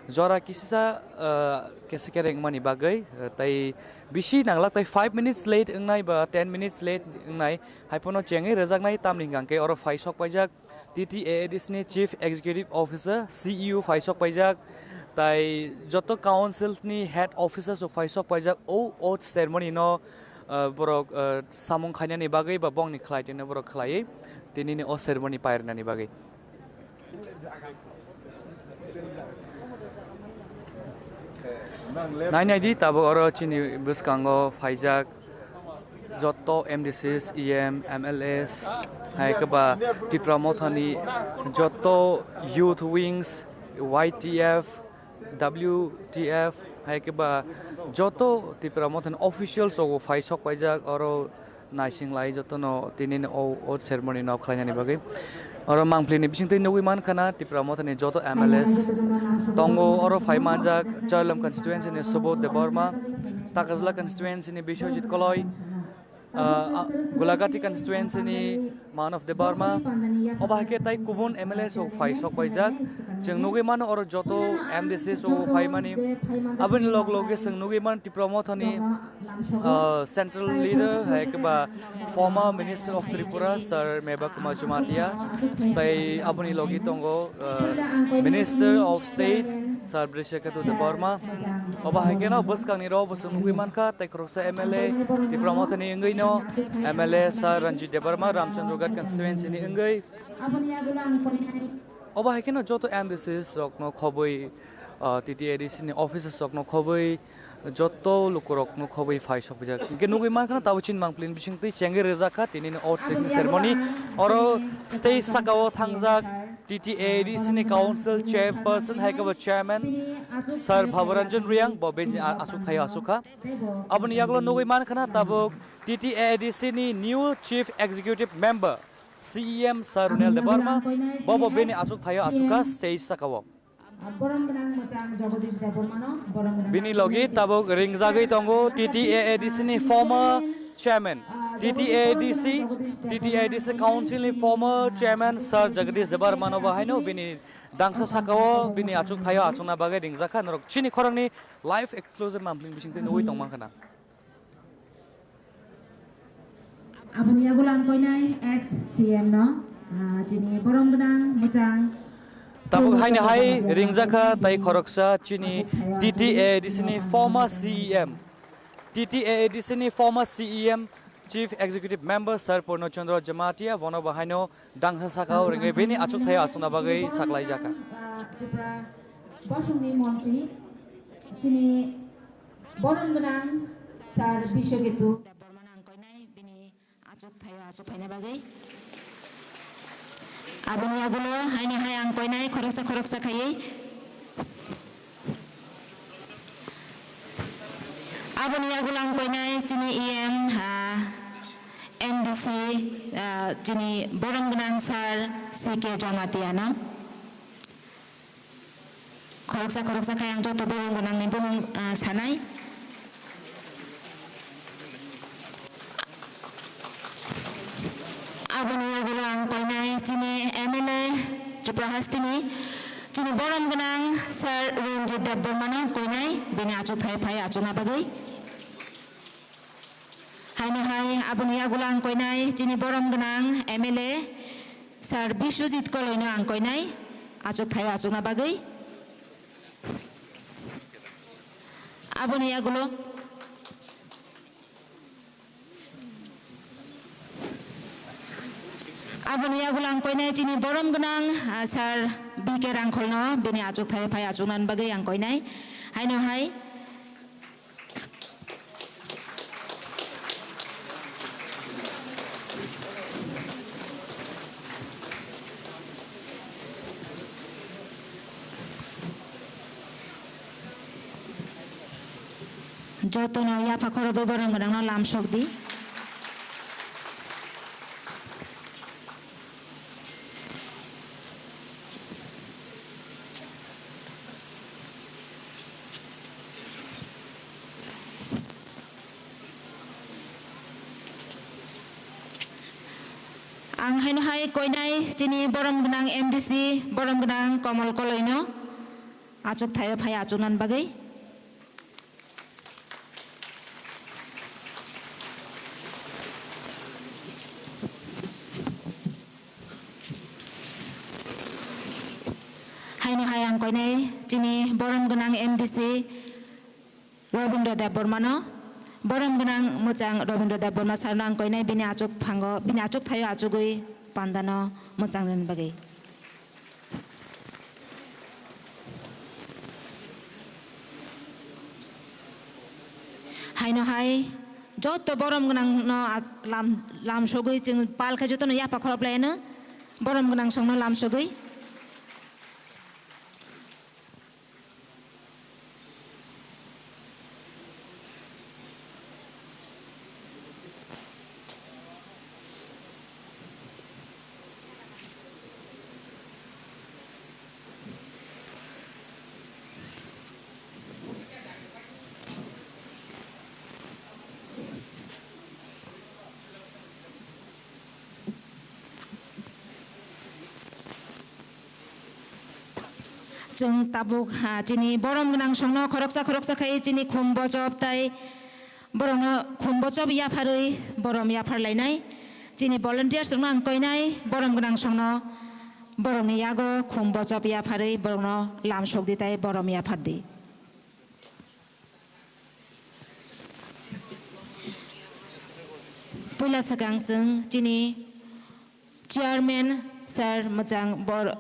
jora kisisa, uh, kesa kereng wngmani bagwi, uh, tai bisi nanglak tai five minutes late wngnai ba ten minutes late wngnai hai phano chengwi rwjaknai, tamni hwnkha khe oro phai sok paijak T T A A D C ni Chief Executive Officer, C E O phai sok paijak, tai joto council ni head officers rok phai sok paijak, o oath ceremony no, ah, borok, ah, samung khainani bagwi ba bongni khlai tino borok khlaiwi tini ni o ceremony pairwnani bagwi. Nai nai di, tabuk oro chini bwskango phaijak joto M D Cs, E M, M L As, hai khe ba Tipra Mothani joto youth wings, Y T F, W T F, hai khe ba joto Tipra Mothani officials rok phai sok paijak oro. Naising lai jotono tini o, o ceremony no khlainani bagwi. Oro mangpili ni bisingtwi nugwi mankha na Tipra Mothani joto M L As tongo, oro phai manjak Chailam constituency ni Subodh Debbarma, Takajla constituency ni Biswajit Koloi, ah, ah, Gulagati constituency ni Manav Debbarma, obo hai khe tai kubun M L A rok phai sok paijak. Chwng nugwi mano oro joto M D Cs rok phaimani. Aboni log loge chwng nugwi mano Tipra Mothani, ah, central leader, hai khe ba former Minister of Tripura, Sir Mebat Kumar Jamatia, tai aboni logi tongo, ah, Minister of State, Sir Brishaketu Debbarma. Obo hai kheno bwskangni rok bo chwng nugwi mankha, tei khoroksa M L A Tipra Mothani wngwino M L A Sir Ranjit Debbarma, Ramchandra Ghat constituency ni wngwi. Obo hai kheno joto M D Cs rokno khobwi, ah, T T A D C ni officers rokno khobwi, joto lukurokno khobwi phai sokphaijak. Hwnkhe nugwi mankha, tabuk chini mangpili ni bisingtwi chengwi rwjak kha tinini oath taking ceremony. Oro stage saka-o thangjak T T A D C ni council chairperson hai khe bo chairman Sir Bhabaranjan Reang, bo bini a-, achuk thaio achuk kha. Aboni yagulo nugwi mankha na tabuk T T A D C ni new chief executive member C E M Sir Runel Debbarma, bo bo bini achuk thaio achuk kha stage saka-o. Borom gwnang mwchang Jagadish Debbarmano, borom gwnang. Bini logi tabuk ringjagwi tongo T T A A D C ni former chairman, T T A A D C, T T A A D C council ni former chairman Sir Jagadish Debbarmano bo haino bini dangsa saka-o bini achuk thaio achukna bagwi ringjak kha norok chini khoroknwi live exclusive mangpili ni bisingtwi nugwi tongmankha na. Aboni yagulo ang koinai ex C M no, ah, chini borom gwnang mwchang. Tabuk haino hai ringjak kha tai khoroksa chini T T A A D C ni former C E M. T T A A D C ni former C E M, Chief Executive Member Sir Purno Chandra Jamatia, bono bo haino dangsa saka-o ringwi bini achuk thaio achukna bagwi saklaijak kha. Tripura bosongni montri, chini borom gwnang Sir Biswaketu Debbarmano ang koinai bini achuk thaio achuk phaina bagwi. Aboni yagulo haino hai ang koinai khoroksa khoroksa khaiwi. Aboni yagulo ang koinai chini E M, ah, M D C, ah, chini borom gwnang Sir C K Jamatia no. Khoroksa khoroksa khai ang joto borom gwnang ni bumung, ah, sanai. Aboni yagulo ang koinai chini M L A Tripura hasteni chini borom gwnang Sir Ranjit Debbarmano koinai bini achuk thai phai achukna bagwi. Haino hai aboni yagulo ang koinai chini borom gwnang M L A Sir Biswajit Koloino ang koinai achuk thai achukna bagwi. Aboni yagulo Aboni yagulo ang koinai chini borom gwnang, ah, Sir B K Rangkholno bini achuk thai phai achukna bagwi ang koinai. Haino hai. Jotono yapha khorobwi borok gwnangno lamsok di. Ang haino hai koinai chini borom gwnang M D C, borom gwnang Komol Koloino achuk thaio phai achukna bagwi. Haino hai ang koinai chini borom gwnang M D C Robindra Debbarmano, borom gwnang mwchang Robindra Debbarma sarno ang koinai bini achuk phango, bini achuk thaio achugwi pandano mwchang rwna bagwi. Haino hai joto borom gwnangno lam, lam sogwi chwng pal khe jotono yapha khorop laino borom gwnang songno lam sogwi. Chwng tabuk, ha, chini borom gwnang songno khoroksa khoroksa khai chini khum bochop tai borokno khum bochop yapharwi borom yapharlainai. Chini volunteers rokno ang koinai borom gwnang songno borokni yago khum bochop yapharwi borokno lam sokdi tai borom yaphardi. Puila swkang chwng chini Chairman sir mwchang bor-,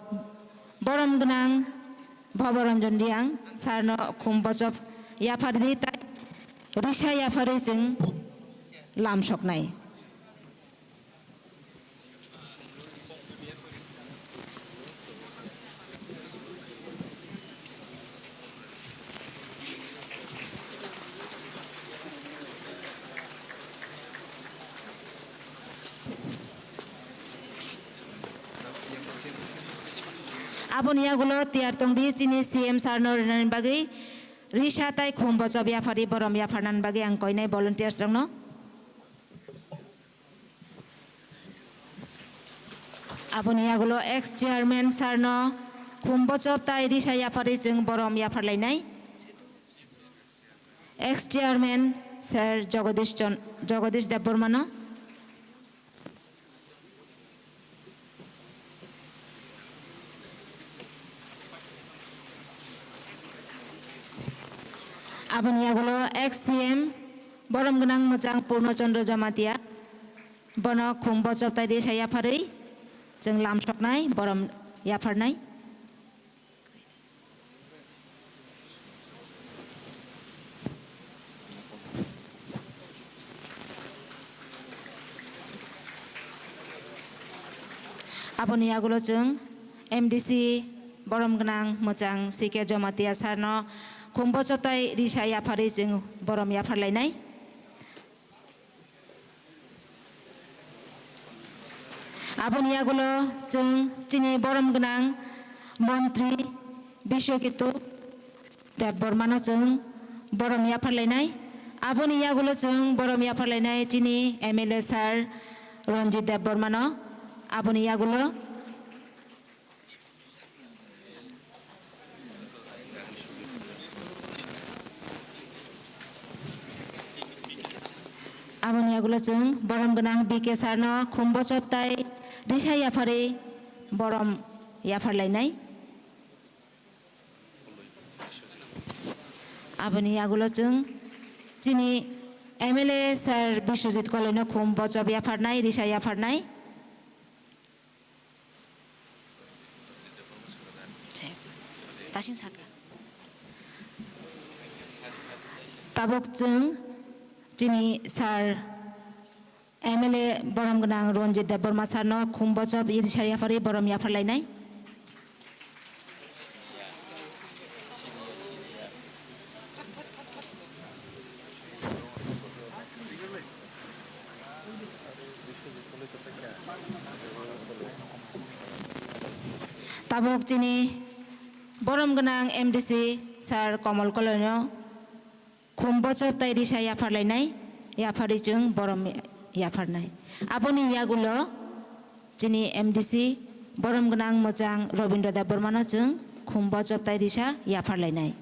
borom gwnang Bhoboranjan Riang sir no khum bochop yaphardi tai risa yapharwi chwng lam soknai. Aboni yagulo tiyar tongdi chini C M sir no rinani bagwi risa tai khum bochop yaphari borom yapharnani bagwi ang koinai volunteers rokno. Aboni yagulo ex chairman sir no khum bochop tai risa yapharwi chwng borom yapharlainai. Ex chairman sir Jagadish Chon-, Jagadish Debbarma no. Aboni yagulo ex C M borom gwnang mwchang Purno Chandra Jamatia. Bono khum bochop tai risa yapharwi chwng lam soknai, borom yapharnai. Aboni yagulo chwng M D C borom gwnang mwchang C K Jamatia sir no khum bochop tai risa yapharwi chwng borom yapharlainai. Aboni yagulo chwng chini borom gwnang montri Biswaketu Debbarma no chwng borom yapharlainai. Aboni yagulo chwng borom yapharlainai chini M L A sir Ranjit Debbarma no. Aboni yagulo Aboni yagulo chwng borom gwnang B K sir no khum bochop tai risa yapharwi borom yapharlainai. Aboni yagulo chwng chini M L A sir Biswajit Koloi no khum bochop yapharnai, risa yapharnai. Tasing saka. Tabuk chwng chini sir M L A borom gwnang Ranjit Debbarma sir no khum bochop risa yapharwi borom yapharlainai. Tabuk chini borom gwnang M D C sir Komol Koloi no khum bochop tai risa yapharlainai, yapharwi chwng borom yapharnai. Aboni yagulo chini M D C borom gwnang mwchang Robindra Debbarma no chwng khum bochop tai risa yapharlainai.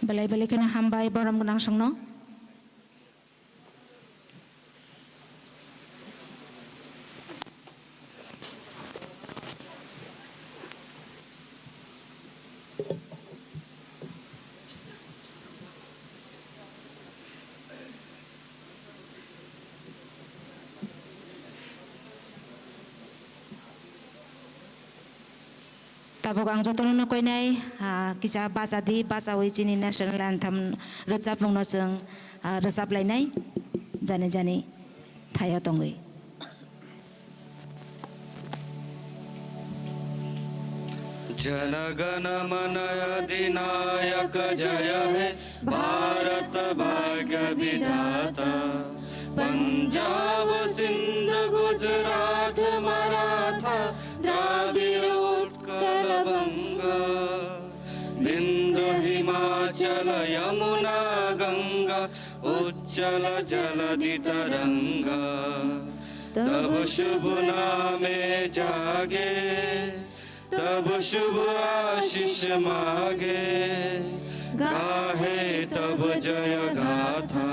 Belai belai kheno hambai borom gwnang songno. Tabuk ang jotono no koinai, ah, kisa bacha di, bachawi chini national anthem rwchapmung no chwng, ah, rwchap lainai, jani jani thaio tongwi. Jana गण मन अधिनायक जय हे भारत भाग्य विधाता। पंजाब सिंध गुजरात मराठा द्राविड़ उत्कल बंग, विंध्य हिमाचल यमुना गंगा उच्छल जलधि तरंग। तब शुभ नामे जागे, तब शुभ आशीष मागे, गाहे तब जय गाथा।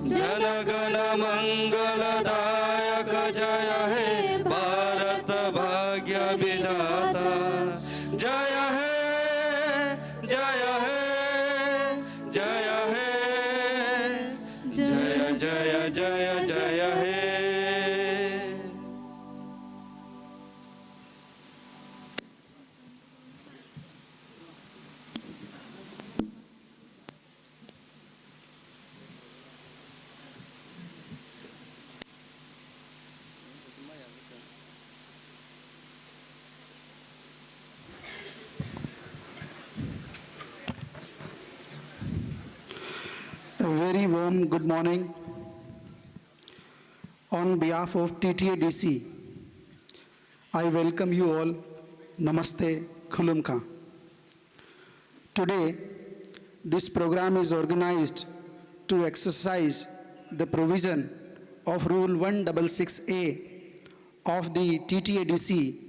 जन गण मंगल दायक जय हे भारत भाग्य विधाता। जय हे, जय हे, जय हे, जय, जय, जय, जय हे। A very warm good morning. On behalf of T T A D C, I welcome you all. Namaste, Khulumkha. Today, this program is organized to exercise the provision of Rule one six six A of the T T A D C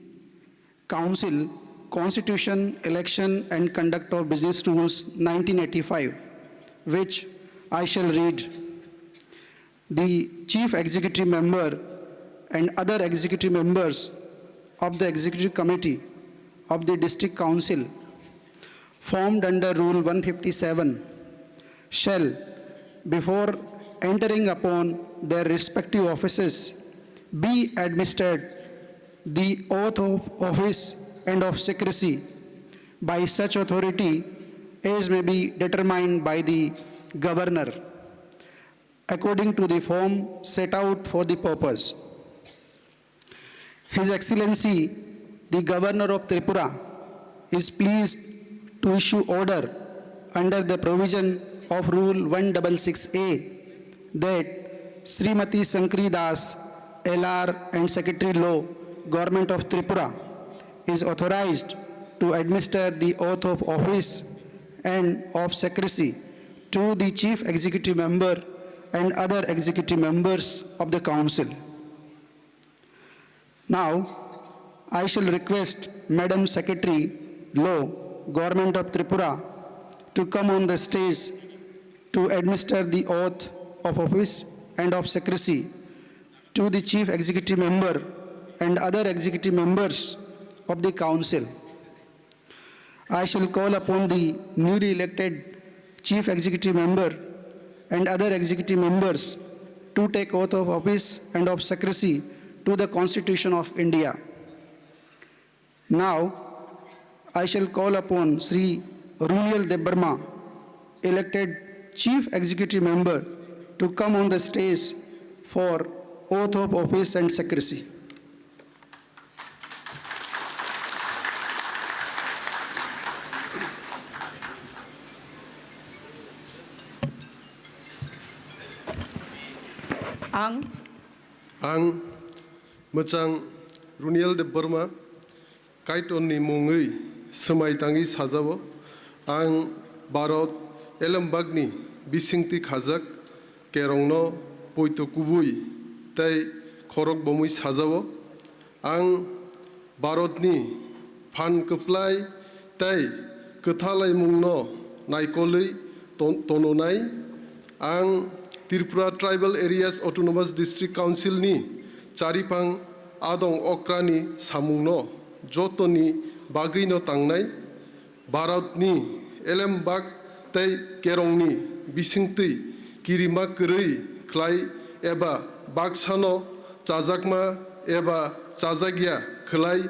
Council Constitution, Election and Conduct of Business Rules nineteen eighty-five, which I shall read. The Chief Executive Member and other executive members of the Executive Committee of the District Council formed under Rule one fifty-seven shall, before entering upon their respective offices, be administered the oath of office and of secrecy by such authority as may be determined by the Governor, according to the form set out for the purpose. His Excellency, the Governor of Tripura, is pleased to issue order under the provision of Rule one six six A that Srimati Shankari Das, L R and Secretary Law, Government of Tripura, is authorized to administer the oath of office and of secrecy to the Chief Executive Member and other executive members of the Council. Now, I shall request Madam Secretary, Law, Government of Tripura, to come on the stage to administer the oath of office and of secrecy to the Chief Executive Member and other executive members of the Council. I shall call upon the newly elected Chief Executive Member and other executive members to take oath of office and of secrecy to the Constitution of India. Now, I shall call upon Shri Runiel Debbarma, elected Chief Executive Member, to come on the stage for oath of office and secrecy. Ang. Ang mwchang Runiel Debbarma, Kaitorni mungwi swmai tangwi sajao. Ang Bharat elembakni bisingtwi khajak kerongno poito kubui tei khorok bomwi sajao. Ang Bharatni phan kwplai tei kwthalaimungno naikolwi ton-, tononai. Ang Tripura Tribal Areas Autonomous District Council ni chariphang adong okrani samungno jotoni bagwino tangnai. Bharatni elembak tei kerongni bisingtwi kirima kwrwi khlai eba baksano chajakma eba chajakya khlai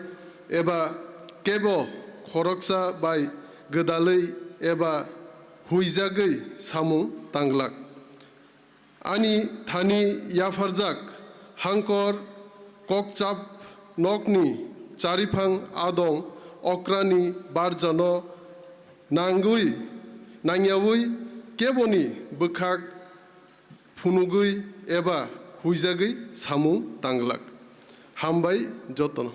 eba kebo khoroksa bai gwdalwi eba huijagwi samung tanglak. Ani thani yapharjak hangkor kokchap nokni chariphang adong okrani barjano nangwi, nangyawi keboni bwkhak phunugwi eba huijagwi samung tanglak. Hambai jotono.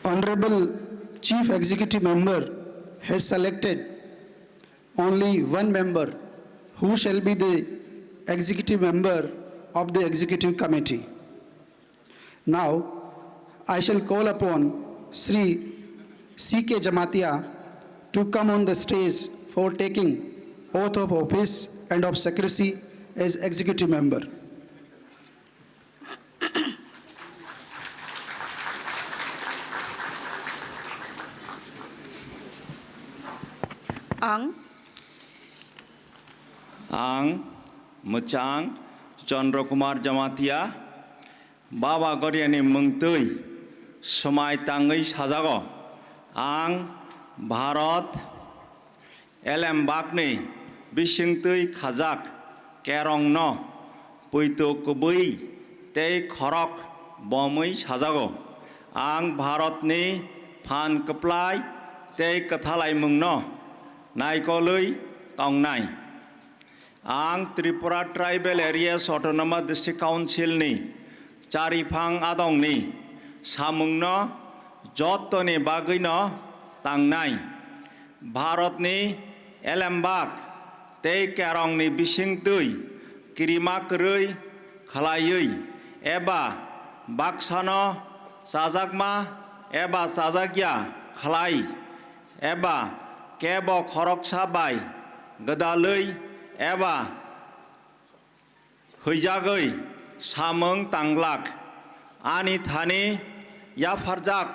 Honorable Chief Executive Member has selected only one member who shall be the executive member of the executive committee. Now, I shall call upon Shri C K Jamatia to come on the stage for taking oath of office and of secrecy as executive member. Ang. Ang mwchang Chandra Kumar Jamatia, Baba Goriani mwngtwi swmai tangwi sajago. Ang Bharat Elembakni bisingtwi khajak kerongno poito kwbwi tei khorok bomwi sajago. Ang Bharatni phan kwplai tei kwthalaimungno naikolwi tongnai. Ang Tripura Tribal Areas Autonomous District Council ni chariphang adongni samungno jottoni bagwino tangnai. Bharatni elembak tei kerongni bisingtwi kirima kwrwi khlaiwi eba baksano chajakma eba chajakya khlai eba kebo khoroksa bai gwdalwi eba huijagwi samung tanglak. Ani thani yapharjak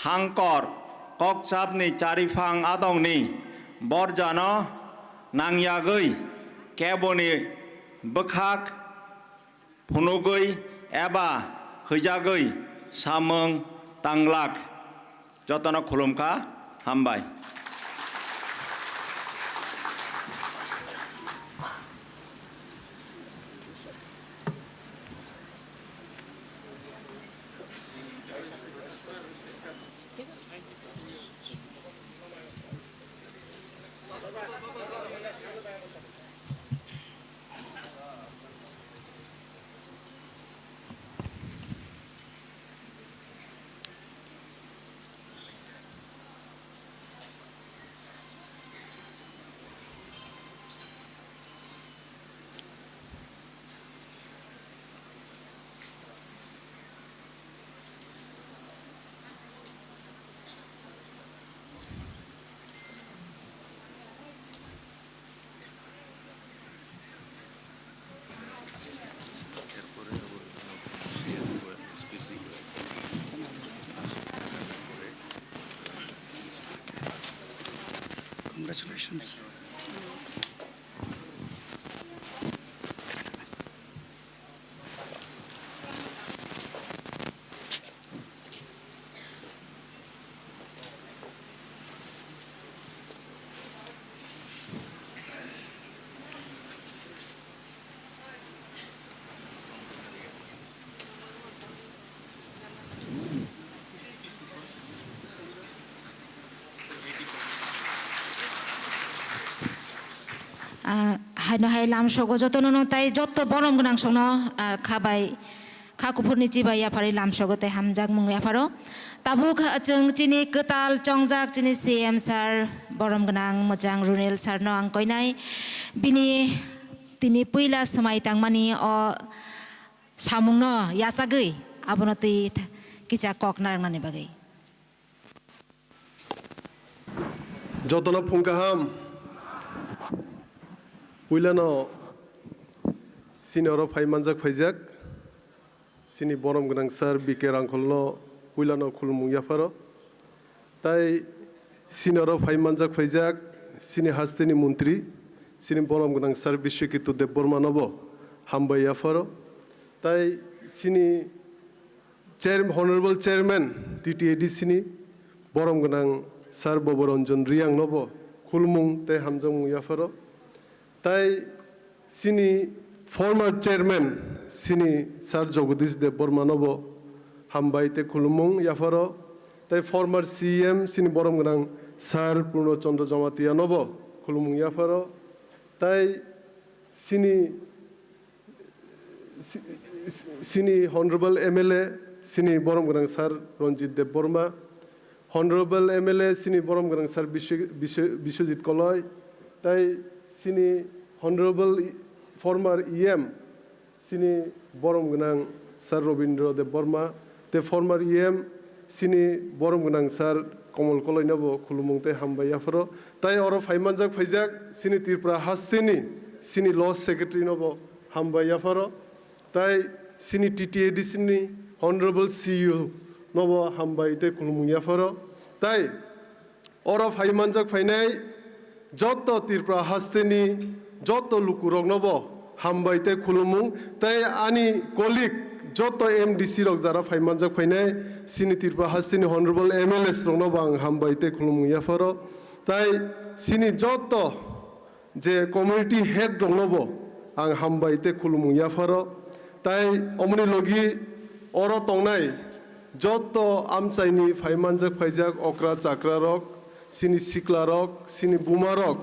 hangkor kokchapni chariphang adongni borjano nangyagwi keboni bwkhak phunugwi eba huijagwi samung tanglak. Jotono khulumkha, hambai. Congratulations. Ah, haino hai lamsogo jotono no tai jotto borom gwnang songno, ah, kha bai, kha kuphurni chibai yapharwi lamsogo tei hamjakmung yapharo. Tabuk chwng chini kwtal chongjak chini C M sir, borom gwnang mwchang Runel sir no ang koinai. Bini tini puila swmai tangmani o samungno yachagwi abono twi kisa kok narwknani bagwi. Jotono phung kaham. Puilano Chini oro phai manjak phaijak, chini borom gwnang sir B K Rangkholno puilano khulumung yapharo. Tai chini oro phai manjak phaijak, chini hasteni montri, chini borom gwnang sir Biswaketu Debbarmanobo hambai yapharo. Tai chini Chair-, Honorable Chairman T T A D C ni borom gwnang Sir Boboranjan Riyang nobo khulumung tei hamjakmung yapharo. Tai chini former Chairman chini Sir Jagadish Debbarma nobo hambai tei khulumung yapharo. Tai former C E M chini borom gwnang Sir Purno Chandra Jamatia nobo khulumung yapharo. Tai chini si-, si-, sini Honorable M L A, sini borom gwnang Sir Ranjit Debbarma, Honorable M L A, sini borom gwnang Sir Bisw-, Bisw-, Biswajit Koloi, tai sini Honorable i-, former E M, sini borom gwnang Sir Robindra Debbarma, te former E M, sini borom gwnang Sir Komol Koloino bo khulumung tei hambai yapharo. Tai oro phai manjak phaijak sini Tripura hasteni sini Law Secretary no bo hambai yapharo. Tai sini T T A D C ni Honorable C E O no bo hambai tei khulumung yapharo. Tai oro phai manjak phainai joto Tripura hasteni joto lukurokno bo hambai tei khulumung, tei ani colleague joto M D C rok jara phai manjak phainai sini Tripura hasteni Honorable M L As rokno bo ang hambai tei khulumung yapharo, tai sini joto je community head rokno bo ang hambai tei khulumung yapharo, tai omoni logi oro tongnai joto amchaini phai manjak phaijak okra chakra rok, sini sikla rok, sini buma rok,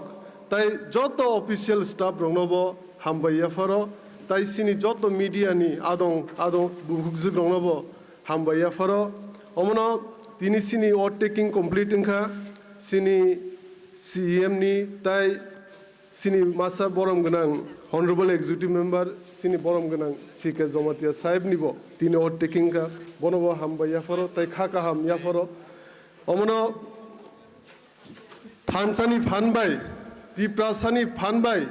tai joto official staff rokno bo hambai yapharo, tai sini joto media ni adong adong bukhukjwk rokno bo hambai yapharo. Omono tini sini oath taking complete wngkha, sini C E M ni tai sini masa borom gwnang Honorable Executive Member, sini borom gwnang C K Jamatia sahib ni bo tini oath taking wngkha, bono bo hambai yapharo tai kha kaham yapharo. Omono thansani phan bai, Tiprasani phan bai,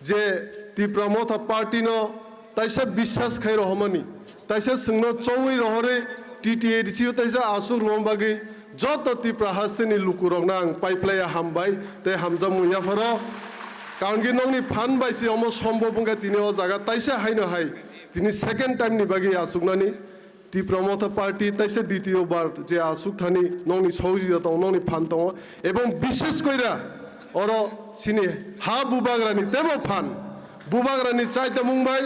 je Tipra Motha Party no taisa biswas khai rohormani, taisa chwngno chongwi rohorwi T T A D C o taisa aswk rwma bagwi joto Tipra hasteni lukurokno ang paiplaiya hambai tei hamjakmung yapharo. Karon khe nokni phan bai se omo sombhob wngkha tini o jaga taisa haino hai tini second time ni bagwi achuknani. Tipra Motha Party taisa ditiyo bar je asuk thani nokni sohojita tongo, nokni phan tongo, ebong bishesh koira oro sini ha bubagrani tebo phan, bubagrani chaitamung bai,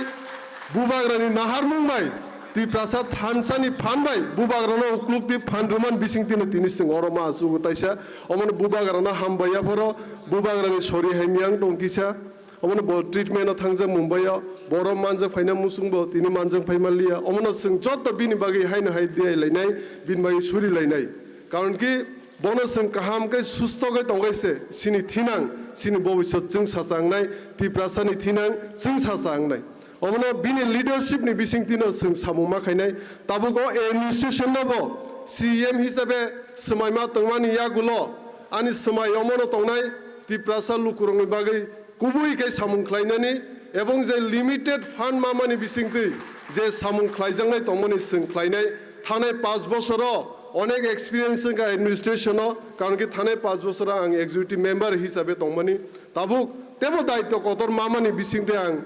bubagrani naharmung bai, Tiprasa thansani phan bai bubagrano uklukti phan rwman bisingtino tini chwng oro ma asugo taisa, omono bubagrano hambai yaphoro, bubagrani sori hai miyang tong kisa. Omono bo treatment o thangjak Mumbai o, borom manjak phaina muchung bo tini manjak phai manliya. Omono chwng joto bini bagwi haino hai diai lainai, bini bagwi suri lainai. Karon ki bono chwng kaham khe susto khe tongkhe se, sini thinang, sini bobisot chwng sacha wngnai, Tiprasani thinang chwng sacha wngnai. Omono bini leadership ni bisingtwi no chwng samung ma khainai. Tabuk o administration no bo C E M hisabe swmai ma tongmani yagulo ani swmai omono tongnai Tiprasa lukurokni bagwi kubui khe samung khlainani ebong je limited fund mamani bisingtwi je samung khlaijaknai tongmani chwng khlainai. Thanai panch bosoro onek experience wngkha administration o, karon khe thanai panch bosoro ang executive member hisabe tongmani. Tabuk tebo daityo kotor mamani bisingtwi ang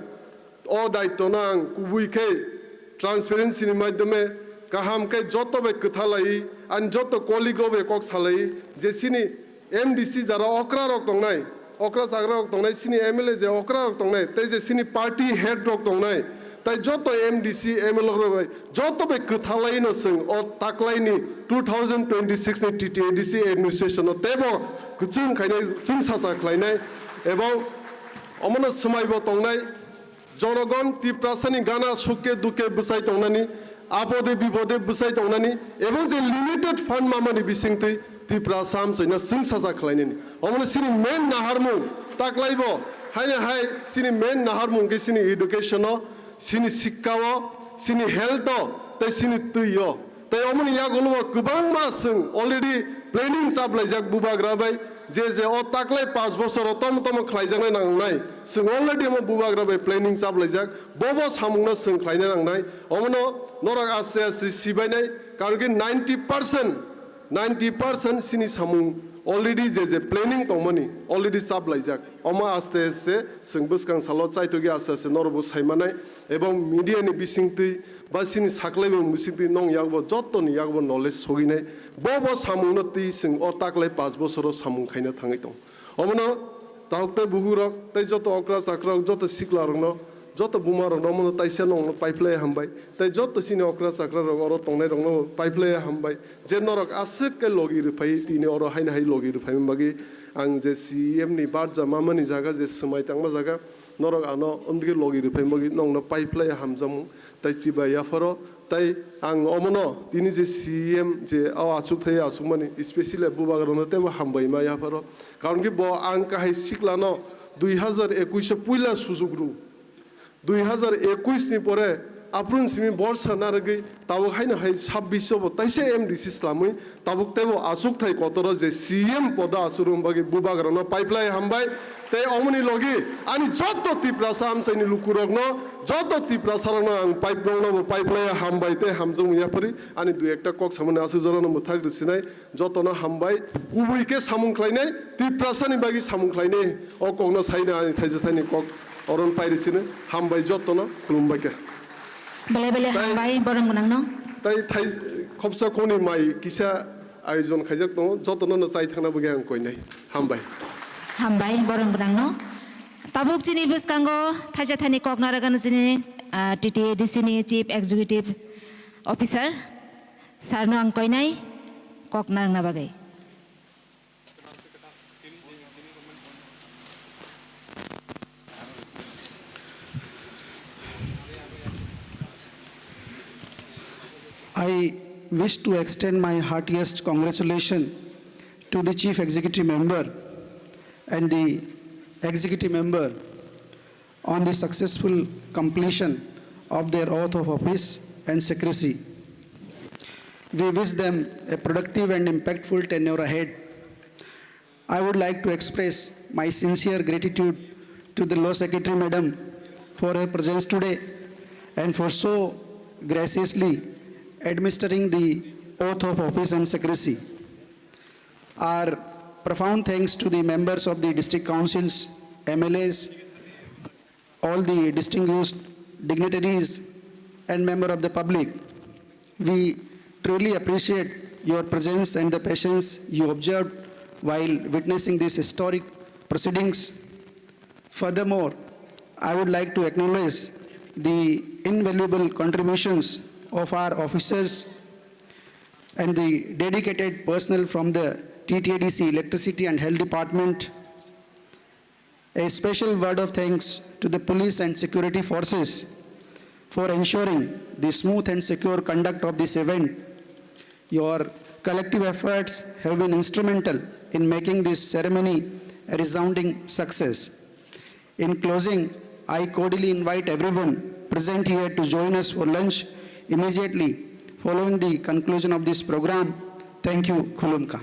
o daityo no ang kubui khe transparency ni maidhyome kaham khe joto bai kwtha lai, ani joto colleague rok bai kok salai je chini M D C jara okra rok tongnai, okra chagra rok tongnai, chini M L A je okra rok tongnai, tei je chini party head rok tongnai, tai joto M D C, M L A rok bai joto bai kwtha lai no chwng o taklai ni two thousand twenty-six ni T T A D C administration no tebo kwchwng khainai, chwng sacha khlainai, ebong omono swmai bo tongnai. Jonogon Tiprasani gana sukke dukke bwchai tongnani, apode bipode bwchai tongnani, ebong je limited fund mamani bisingtwi Tiprasa amchaino chwng sacha khlainani. Omono chini main naharmung taklaibo, haino hai chini main naharmung khe chini education o, chini sikka o, chini health o, tei chini twi o. Tei omoni yagulo bo kwbangma chwng already planning chaplaijak bubagra bai, Je je o taklai panch bosoro tomo tomo khlaijaknai nangnai, chwng already omo bubagra bai planning chaplaijak, bobo samungno chwng khlaina nangnai. Omono norok aste aste sibainai, karon ki ninety percent, ninety percent chini samung already je je planning tongmani already chaplaijak. Omo aste aste chwng bwskang salo chaitogwi aste aste norokbo saimanai, ebong media ni bisingtwi ba chini saklaimung bisingtwi nong yakbo jottoni yakbo knowledge soginai. Bobo samungno twi chwng o taklai panch bosoro samung khaina thangwi tongo. Omono tahuk tei buhukrok tei joto okra chakrarok, joto siklarokno, joto bumarokno omono taisa nongno paiphlai hambai. Tei joto chini okra chakrarok, oro tongnairokno paiphlai hambai. Je norok aswk khe logi rwphai, tini oro haino hai logi rwphaimani bagwi ang je C E M ni barja mamani jaga, je swmai tangma jaga, norok ano omdike logi rwphaimani bagwi nongno paiphlai hamjakmung. Tai chibai yapharo, tai ang omono tini je C E M je o achukthai achukmani, especially bubagrano teibo hambaima yapharo. Karon ki bo ang kahai siklano dui hazar ekush o puila sujuk rw. Dui hazar ekush ni pore aphuru simi borsa narwgwi tabuk haino hai sabbish o bo taisa M D C swlamwi tabuk teibo achukthai kotoro je C M podo achukna bagwi bubagrano paiphlai hambai. Tei omoni logi ani joto Tiprasa amchaini lukurokno, joto Tiprasarokno ang paiprokno bo paiphlai hambai tei hamjakmung yaphari. Ani dui ekta kok samani aswk jorano mwthak rwsinai, jotono hambai. Kubui khe samung khlainai, Tiprasani bagwi samung khlainai, o kokno saina ani thaisa thaini kok oron pairi sino. Hambai jotono, khulumbai khe. Belai belai Tai- hambai, borom gwnangno. Tai thai khopsa khoni mai kisa ayojon khaijak tongo, jotono no chai thangna bagwi ang koinai. Hambai. Hambai, borom gwnangno. Tabuk chini bwskango thaisa thaini kok narwkgani chini, ah, T T A D C ni Chief Executive Officer, sir no ang koinai kok narwkna bagwi. I wish to extend my heartiest congratulations to the Chief Executive Member and the Executive Member on the successful completion of their oath of office and secrecy. We wish them a productive and impactful tenure ahead. I would like to express my sincere gratitude to the Law Secretary Madam for her presence today and for so graciously administering the oath of office and secrecy. Our profound thanks to the members of the district councils, M L As, all the distinguished dignitaries and member of the public. We truly appreciate your presence and the patience you observed while witnessing these historic proceedings. Furthermore, I would like to acknowledge the invaluable contributions of our officers and the dedicated personnel from the T T A D C Electricity and Health Department. A special word of thanks to the police and security forces for ensuring the smooth and secure conduct of this event. Your collective efforts have been instrumental in making this ceremony a resounding success. In closing, I cordially invite everyone present here to join us for lunch immediately following the conclusion of this program. Thank you. Khulumkha.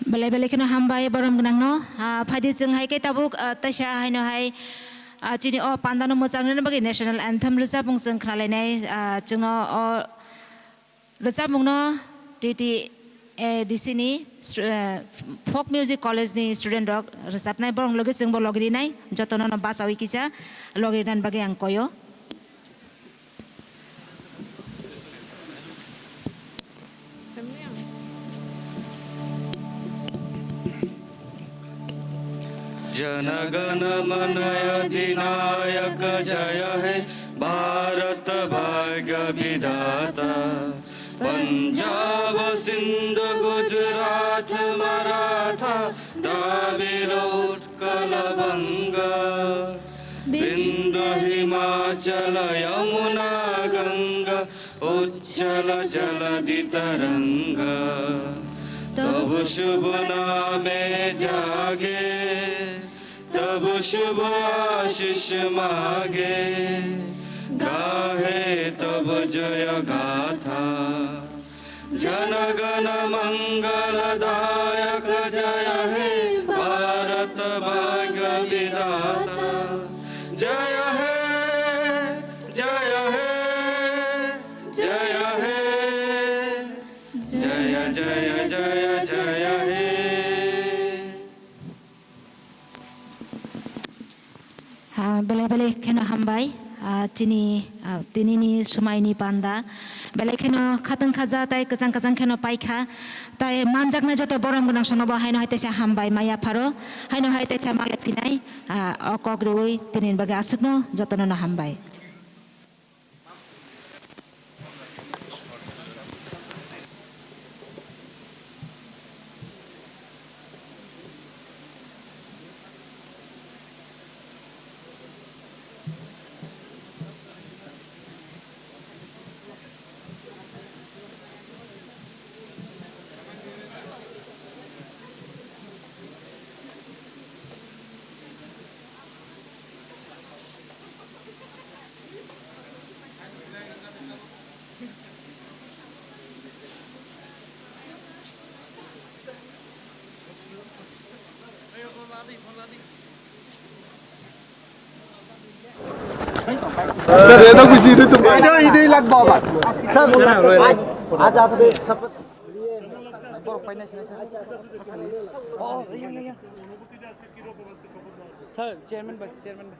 Belai belai kheno hambai borom gwnangno. Ah, phaidi chwng hai khe tabuk, ah, taisa haino hai, ah, chini o pandano mwchang rwna bagwi national anthem rwchapmung chwng khnalainai, ah, chwngno o rwchapmungno T T A D C ni stu-, eh, Folk Music College ni student rok rwchapnai, borok logi chwngbo logi rinai, jotono no bachawi kisa logi rinani bagwi ang koyo. जनगण मन अधिनायक जय हे भारत भाग्य विधाता। पंजाब सिंध गुजरात मराठा द्राविड़ उत्कल बंग। बिंदु हिमाचल यमुना गंगा उच्छल जलधि तरंग। तब शुभ नामे जागे तब शुभ आशीष मागे, गाहे तब जय गाथा। गण मंगलदायक जय हे भारत भाग्य विधाता। जय हे, जय हे, जय हे, जय, जय, जय, जय हे। Ah, belai belai kheno hambai, ah, chini, ah, tinini sumaini panda. Belai kheno khatang khaja tai kwchang kwchang kheno paikha. Tai manjaknai joto borom gwnang sono bo haino hai teisa hambai maya pharo. Haino hai teisa male phinai, ah, o kok riwi tinini bagwi aswkno jotono no hambai. Sir, sir, aaj, aaj aapne sab. Sir, chairman bhai, chairman bhai.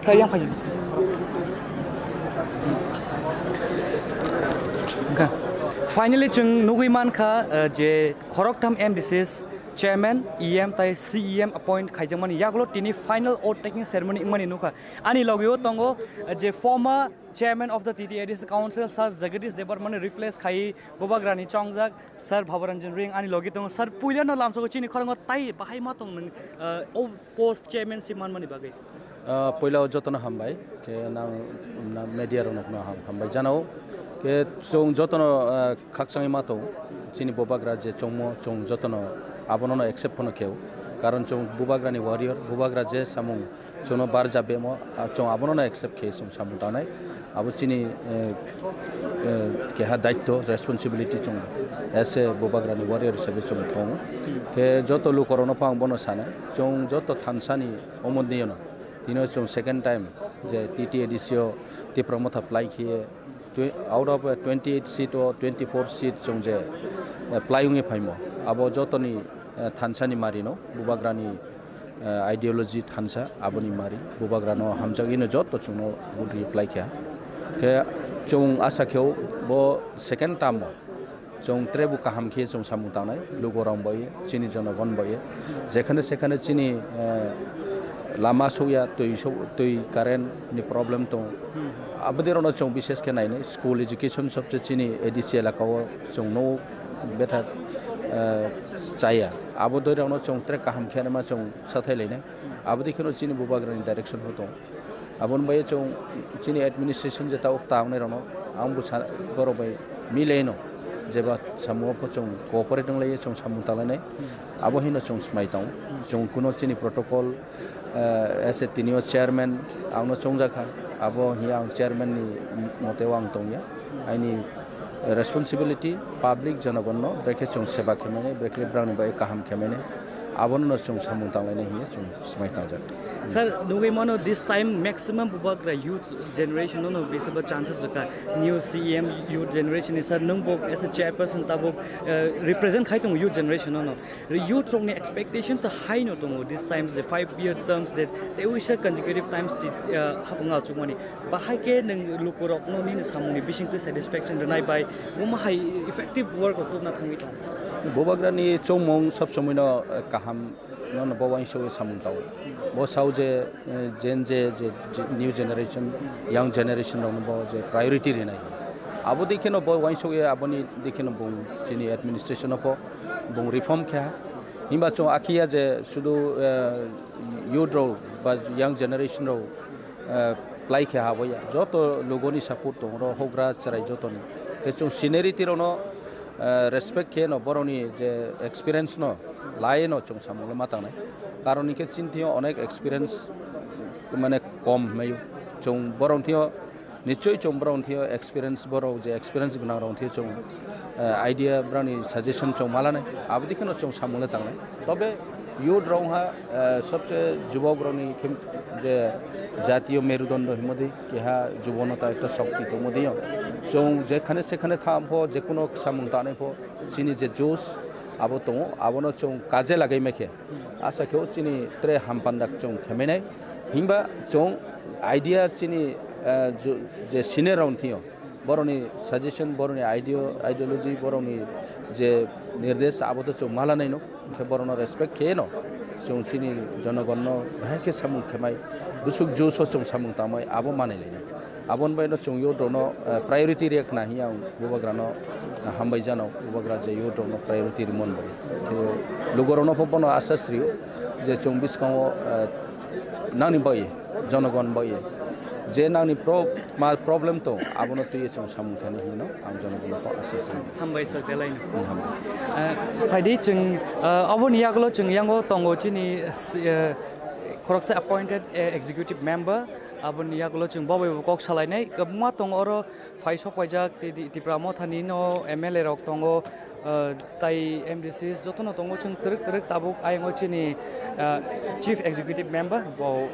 Sir, yang pagi. Finally, chwng nugwi mankha, uh, je khoroktham M D Cs, chairman, E M tai C E M appoint khaijakmani yagulo tini final oath taking ceremony wngmani nukha. Ani logio tongo, uh, je former chairman of the T T A D C council, Sir Jagadish Debbarmani replace khai bubagrani chongjak, Sir Bhabaranjan Reang ani logi tongo. Sir, puilano lamsogo chini khorokngo tai bahai ma tong nung, uh, o post chairmanship manmani bagwi? Ah, puila o jotono hambai, khe nang, nang media rokno ham-, hambai janao. Khe chwng jotono, ah, khakchangwi ma tong, chini bubagra je chongmo, chwng jotono abono no accept phano kheo. Karon chwng bubagrani warrior, bubagra je samung chwngno barjak bemo, ah, chwng abono no accept khe chwng samung tangnai. Abo chini, eh, eh, keha daitto, responsibility chwng as a bubagrani warrior hisabe chwng tongo. Khe joto lukorokno pho ang bono sanai, chwng joto thansani omo dinono, tino chwng second time je T T A D C o Tipra Motha plai khiye, twe-, out of, eh, twenty eight seat o twenty four seat chwng je, eh, plai wngwi phaimo, abo jotoni, eh, thansani marino, bubagrani, eh, ideology thansa, aboni mari, bubagrano hamjagwino joto chwngno vote reply kha. Khe chwng asa kheo bo second term o chwng trebu kaham khe chwng samung tangnai, lukurok bai, chini jonogon bai, jekhane sekhane chini, eh, lama sokya, twi sok-, twi current ni problem tongo. Aboni rokno chwng bishes khe nainai, school education sobse chini A D C elaka o chwng no bethak, eh, chaya. Abo doi rokno chwng tre kaham khe ma chwng sathai lainai. Abo dei kheno chini bubagrani direction bo tongo. Aboni bai chwng chini administration je tabuk ta wngnai rokno ang bo sa-, borok bai milaino jeba samung o pho chwng cooperate wng lai chwng samung ta lainai. Abo hino chwng smai tongo. Chwng kuno chini protocol, eh, as a tinio chairman ang no chongjak kha. Abo hiya ang chairman ni mote o ang tongya. Aini responsibility public jonogonno brekhe chwng seba khe mani, brekhe brangni bai kaham khe mani, abono no chwng samung tanglainai hiya chwng swmai tangjak. Sir, nugwi mano this time maximum bubagra youth generation no no bisaba chances jaka new C E M youth generation ni sir nwng bo as a chairperson tabuk, eh, represent khai tongo youth generation no no. Youth rokni expectation to high no tongo this times the five year terms that they wish a consecutive times the, uh, hapung achukmani. Bahai khe nwng lukurokno nini samungni bisingtwi satisfaction rwnai bai omo hai effective work rok tubna thangwi thang. Bubagrani chongmung sob somoi no, uh, kaham no no bo uansugwi samung tao. Bo sao je, uh, Gen Z, je, je new generation, young generation rokno bo je priority rinai. Abo dei kheno bo uansugwi aboni dei kheno bung chini administration o pho bung reform khe ha. Himba chwng akhiya je sudu, eh, youth rok ba young generation rok, eh, plai khe haboya. Joto lugoni support tong ro hogra chwrai jotoni. Te chwng seniority rokno, eh, respect khe no borokni je experience no lai no chwng samung le ma tangnai. Karon hwnkhe chini thio onek experience mane kom hwnwi chwng borok thio Nichoi chwng borok thio experience borok je experience gwnang rok thio chwng, eh, idea, borokni suggestion chwng malanai, aboni kheno chwng samung le tangnai. Tobe youth rok ha, eh, sobse jubok rokni khe je jatiyo merudondo himodi keha jubono ta ekta shokti tongmodi yo. Chwng jekhane sekhane tham pho, jekuno samung tanai pho, chini je josh abo tongo, abono chwng kaje lagai maikhe. Asa khe o chini tre hampandak chwng khemenai. Himba chwng idea chini, eh, ju-, je senior rok thio, borokni suggestion, borokni ideo-, ideology, borokni je nirdesh, abo to chwng malanai no, hwnkhe borokno respect khe no, chwng chini jonogonno bahai khe samung khemai, bwswk josh o chwng samung tangmai, abo manai lainai. Aboni bai no chwng youth rokno, eh, priority rek na hiya ang bubagrano, eh, hambai jano, bubagra je youth rokno priority rimon bai. Khe lugurokno pho bono asa srio je chwng bwskango, eh, nangni bai, jonogon bai, je nangni pro-, ma problem tong, abono twiwi chwng samung thani hino, ang jonogon kok asa sani. Hambai sir, belai no. Hmm, hambai. Eh, phaidi chwng, eh, aboni yagulo chwng yango tongo chini, eh, khoroksa appointed, eh, executive member, aboni yagulo chwng bo bai bo kok salainai, kwbangma tongo oro phai sok paijak, Ti-, Ti-, Tipra Mothani no M L A rok tongo, eh, tai M D Cs jotono tongo, chwng twrwk twrwk tabuk ayang o chini, eh, Chief Executive Member bo,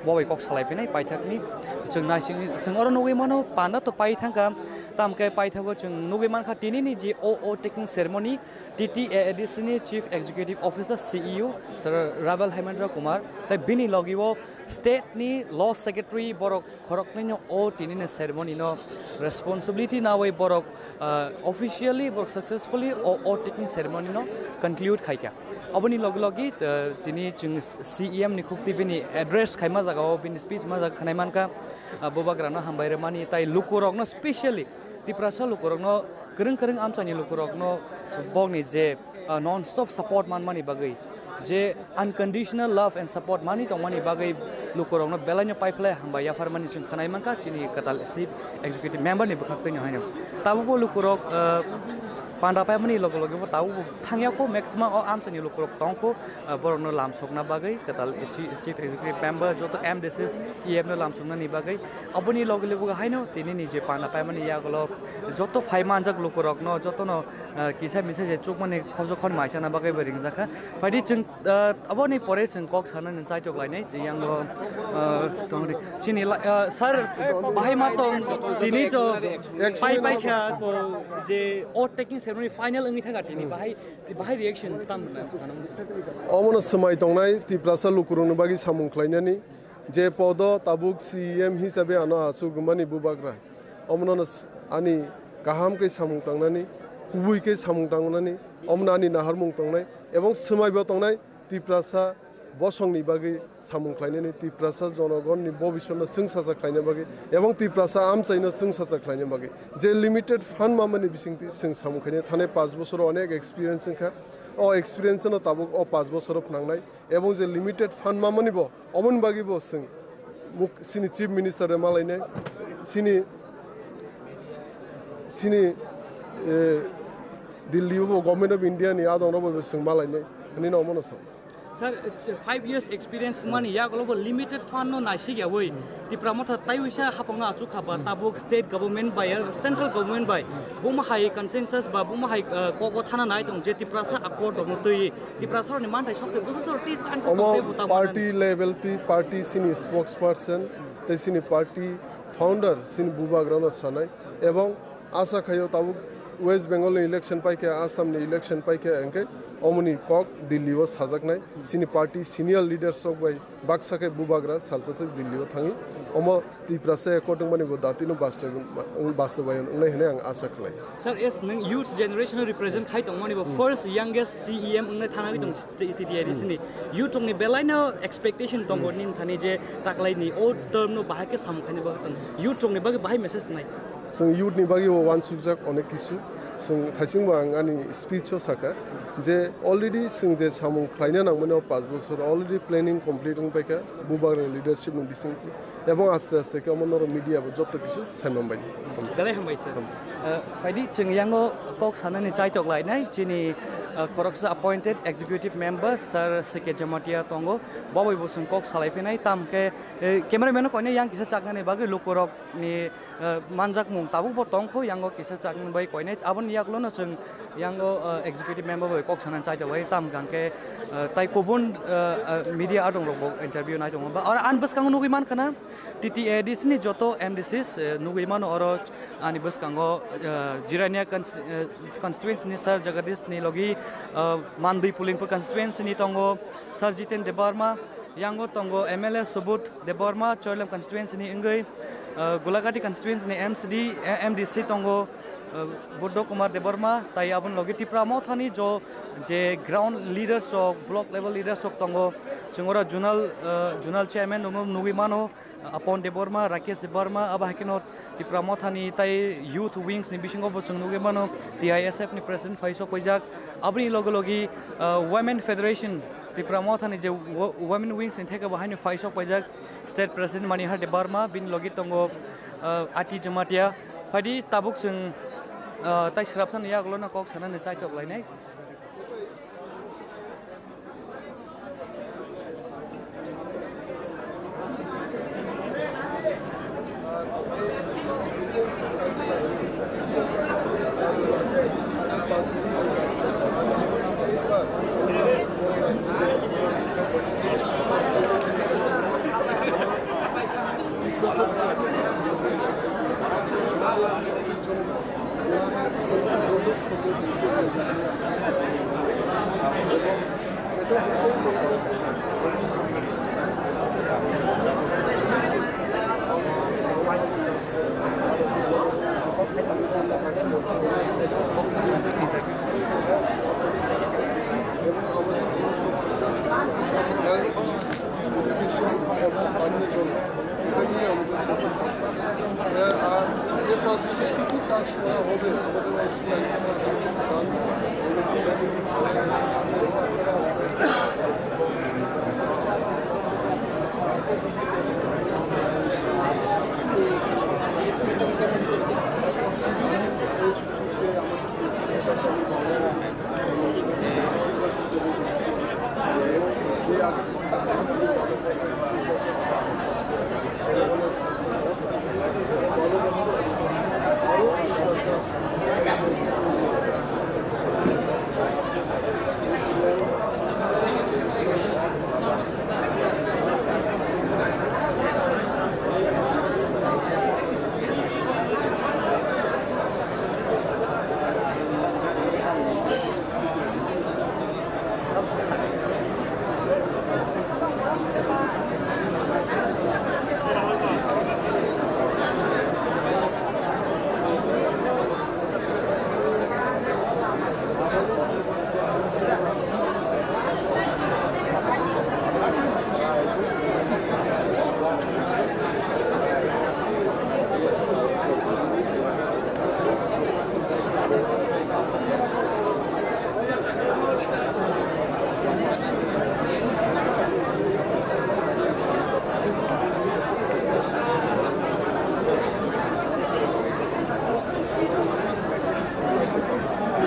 bo bai kok salai phinai paithakni. Chwng naising, chwng oro nugwi mano panda to pai thangkha, tamkhe paithago chwng nugwi mankha tinini je O O taking ceremony, T T A A D C ni Chief Executive Officer, C E O, Sir Ravel Hemendra Kumar, tai bini logi o state ni Law Secretary borok khoroknwi no o tinini ceremony no responsibility nawi borok, ah, officially borok successfully o, o taking ceremony no conclude khaikha. Aboni logi logi, ah, tini chwng C E M ni khukti bini address khaima jaga o, bini speech ma jaga khanai mankha, ah, bubagra no hambai rwmani tai lukurok no specially Tiprasa lukurok no kwrwng kwrwng amchaini lukurok no bokni je, ah, non stop support manmani bagwi, je unconditional love and support mani tongmani bagwi lukurokno belaino paiphlai hambai yapharmani chwng khnai mankha chini kwtal Chief Executive Member ni bwkhak twino haino. Tabukbo lukurok, ah, panda paimani loge loge bo tabukbo thangya kho, maximum o amchaini lukurok tong kho, ah, borokno lamsokna bagwi kwtal Chi-, Chief Executive Member joto M D Cs E M no lamsoknani bagwi. Aboni loge loge haino tinini je panda paimani yagulo joto phai manjak lukurokno jotono, ah, kisa misa je chukmani khobjok khon maisana bagwi bo ringjakha. Phaidi chwng, ah, aboni pore chwng kok sanani chaitok lainai, je yango, ah, tongri. Chini la-, ah, sir, bahai ma tong, tini to pai pai kha to je oath taking ceremony final wngwi thangkha tini, bahai, bahai reaction tam sana musa. Omono swmai tongnai Tiprasa lukurokni bagwi samung khlainani, je podo tabuk C E M hisabe ano achugwmani bubagra. Omono s-, ani kaham khe samung tangnani, kubui khe samung tangnani, omono ani naharmung tongnai, ebong swmaibo tongnai Tiprasa bosongni bagwi samung khlainani, Tiprasa jonogonni bobiswtno chwngsacha khlaina bagwi, ebong Tiprasa amchaino chwngsacha khlaina bagwi. Je limited fund mamani bisingtwi chwng samung khainai, thanai panch bosoro onek experience wngkha, o experience no tabuk o panch bosoro phnangnai, ebong je limited fund mamani bo, oboni bagwi bo chwng muk-, chini Chief Minister bai malainai, chini, chini, eh, Delhi o bo Government of India ni adong rok bai bo chwng malainai, hwnwi no omono sao. Sir, five years experience wngmani yagulo bo limited fund no naisik yawi Tipra Motha taiwisa hapangno achuk kha ba, tabuk state government bai, central government bai, buma hai consensus ba buma hai, eh, kok o thana nai tong je Tiprasa accord rok no twi Tiprasa rokni manthai sok thai bwswk jora tei chances tong tei bo tamo party level tei party chini spokesperson tei chini party founder chini bubagrano sanai, ebong asa khaio tabuk West Bengal ni election paikha, Assam ni election paikha, hwnkhe omoni kok Delhi o sajaknai chini party senior leaders rok bai baksa khe bubagra salsa se Delhi o thangwi omo Tiprasa accord wngmani bo datino bastob, bastobayon wngnai hwnwi ang asa khlai. Sir, as nwng youth generation no represent khai tongmani bo first youngest C E M wngnai thangwi tong T T A D C ni youth rokni belaino expectation tongo nini thani je taklaini o term no bahai khe samung khaini bagwi tong youth rokni bagwi bahai message nai. Chwng youth ni bagwi bo uansukjak onek kisu. Chwng thaisingbo ang ani speech o sakha. Je already chwng je samung khlaina nangmani o paanch bochor already planning complete wng paikha bubagrang leadership ni bisingtwi, ebong aste aste khe omo norok media bo joto kisu saiman bai. Belai hambai sir. Hambai. Uh, phaidi chwng yango kok sanani chaitok lainai chini, uh, khoroksa appointed executive member sir C K Jamatia tongo, bo bai bo chwng kok salai phinai tam khe, uh, cameraman no koinai yang kisa chaknani bagwi lukurok ni, uh, manjakmung tabuk bo tongkho yango kisa chaknani bai koinai aboni yaklono chwng yango, uh, executive member bai kok sanani chaitok bai tam hwnkhe, uh, tai kubun, uh, uh, media adongrok bo interview nai tongo ba oro ani bwskango nugwi mankha na T T A D C ni joto M D Cs, uh, nugwi mano oro ani bwskango, uh, Jirania cons-, uh, constituency ni sir Jagadish ni logi, uh, Mandwi Pulingpur constituency ni tongo sir Jiten Debbarma, yango tongo M L A Subodh Debbarma, Choilam constituency ni wngwi, uh, Gulagati constituency ni M C D, eh, M D C tongo, uh, Buddha Kumar Debbarma, tai aboni logi Tipra Mothani jo je ground leaders rok, block level leaders rok tongo, chwng oro zonal, uh, zonal chairman rokno nugwi mano, Apon Debbarma, Rakesh Debbarma, abo hai kheno Tipra Mothani tai youth wings ni bisingo bo chwng nugwi mano, T I S F ni president phai sok paijak. Aboni loge logi, uh, Women Federation Tipra Mothani je wo-, Women Wings ni theke bo haino phai sok paijak State President Manihar Debbarma, bini logi tongo, uh, Ati Jamatia. Phaidi tabuk chwng, uh, tai swrapsa ni yagulo no kok sanani chaitok lainai. এটা নিয়ে আমাদের কথা হচ্ছে। এ, আর এ পাঁচ বছর কি কি কাজ করা হবে আমাদের আর কি plan আছে?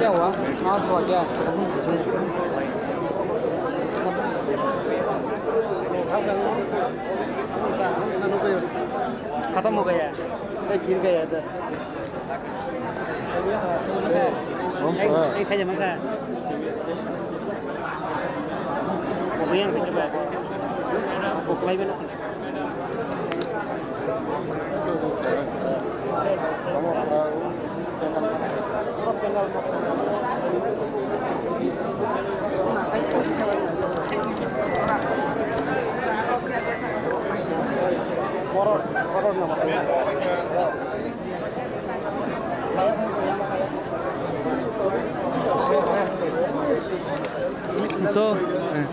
Kya hua? Aaj hua kya? Khatam ho gaya. Ye gir gaya idhar. Ek, ek side mein ka. Wo bhi ang dekhe pai. Wo khlai bhi na. So, eh.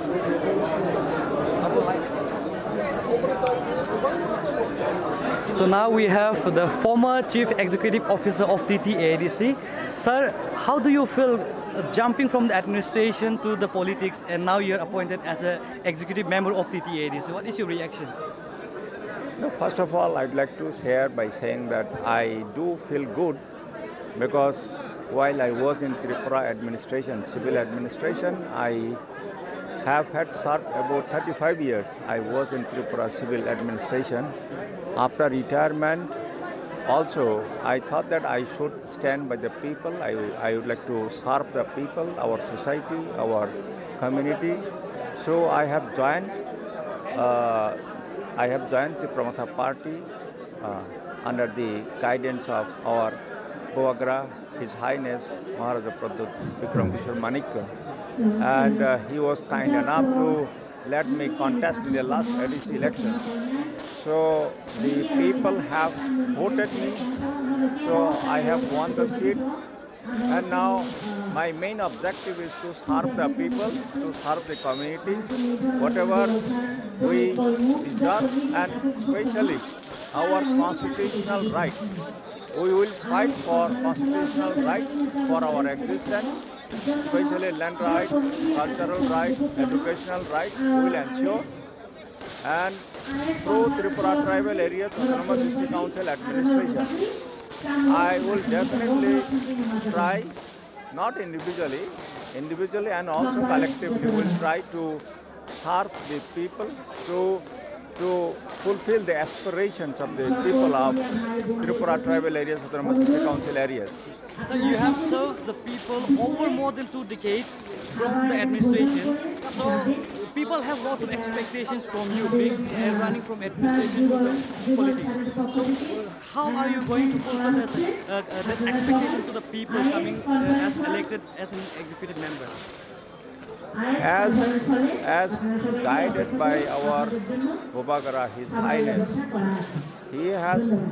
So now we have the former Chief Executive Officer of T T A D C. Sir, how do you feel Jumping from the administration to the politics, and now you're appointed as an executive member of T T A D C. What is your reaction? No, first of all, I'd like to share by saying that I do feel good because while I was in Tripura administration, civil administration, I have had served about thirty-five years. I was in Tripura civil administration. After retirement, also, I thought that I should stand by the people. I, I would like to serve the people, our society, our community. So I have joined. Uh, I have joined the Tipra Motha party uh, under the guidance of our Bubagra, His Highness Maharaja Pradyut Bikram Kishore Manikya, and uh, he was kind enough to let me contest in the last A D C election. So the people have voted me, so I have won the seat. And now my main objective is to serve the people, to serve the community, whatever we deserve, and especially our constitutional rights. We will fight for constitutional rights for our existence, especially land rights, cultural rights, educational rights. We will ensure and through Tripura Tribal Areas Autonomous District Council administration, I will definitely try, not individually, individually and also collectively, will try to serve the people to to fulfill the aspirations of the people of Tripura Tribal Areas Autonomous District Council areas. So you have served the people over more than two decades from the administration. So people have lots of expectations from you being uh, running from administration to the politics. So uh, how are you going to fulfill this, uh, uh, that expectation to the people coming uh, as elected as an executive member? As, as guided by our Bubagra, His Highness, he has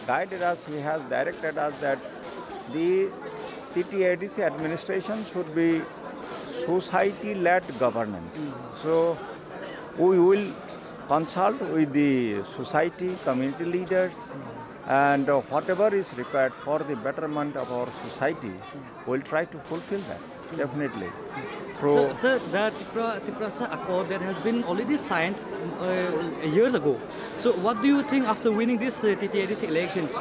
guided us, he has directed us that the T T A D C administration should be society-led governance. So we will consult with the society, community leaders, and uh, whatever is required for the betterment of our society, we'll try to fulfill that, definitely. So, sir, the Tipra, Tiprasa Accord that has been already signed uh, years ago. So, what do you think after winning this uh, T T A D C elections?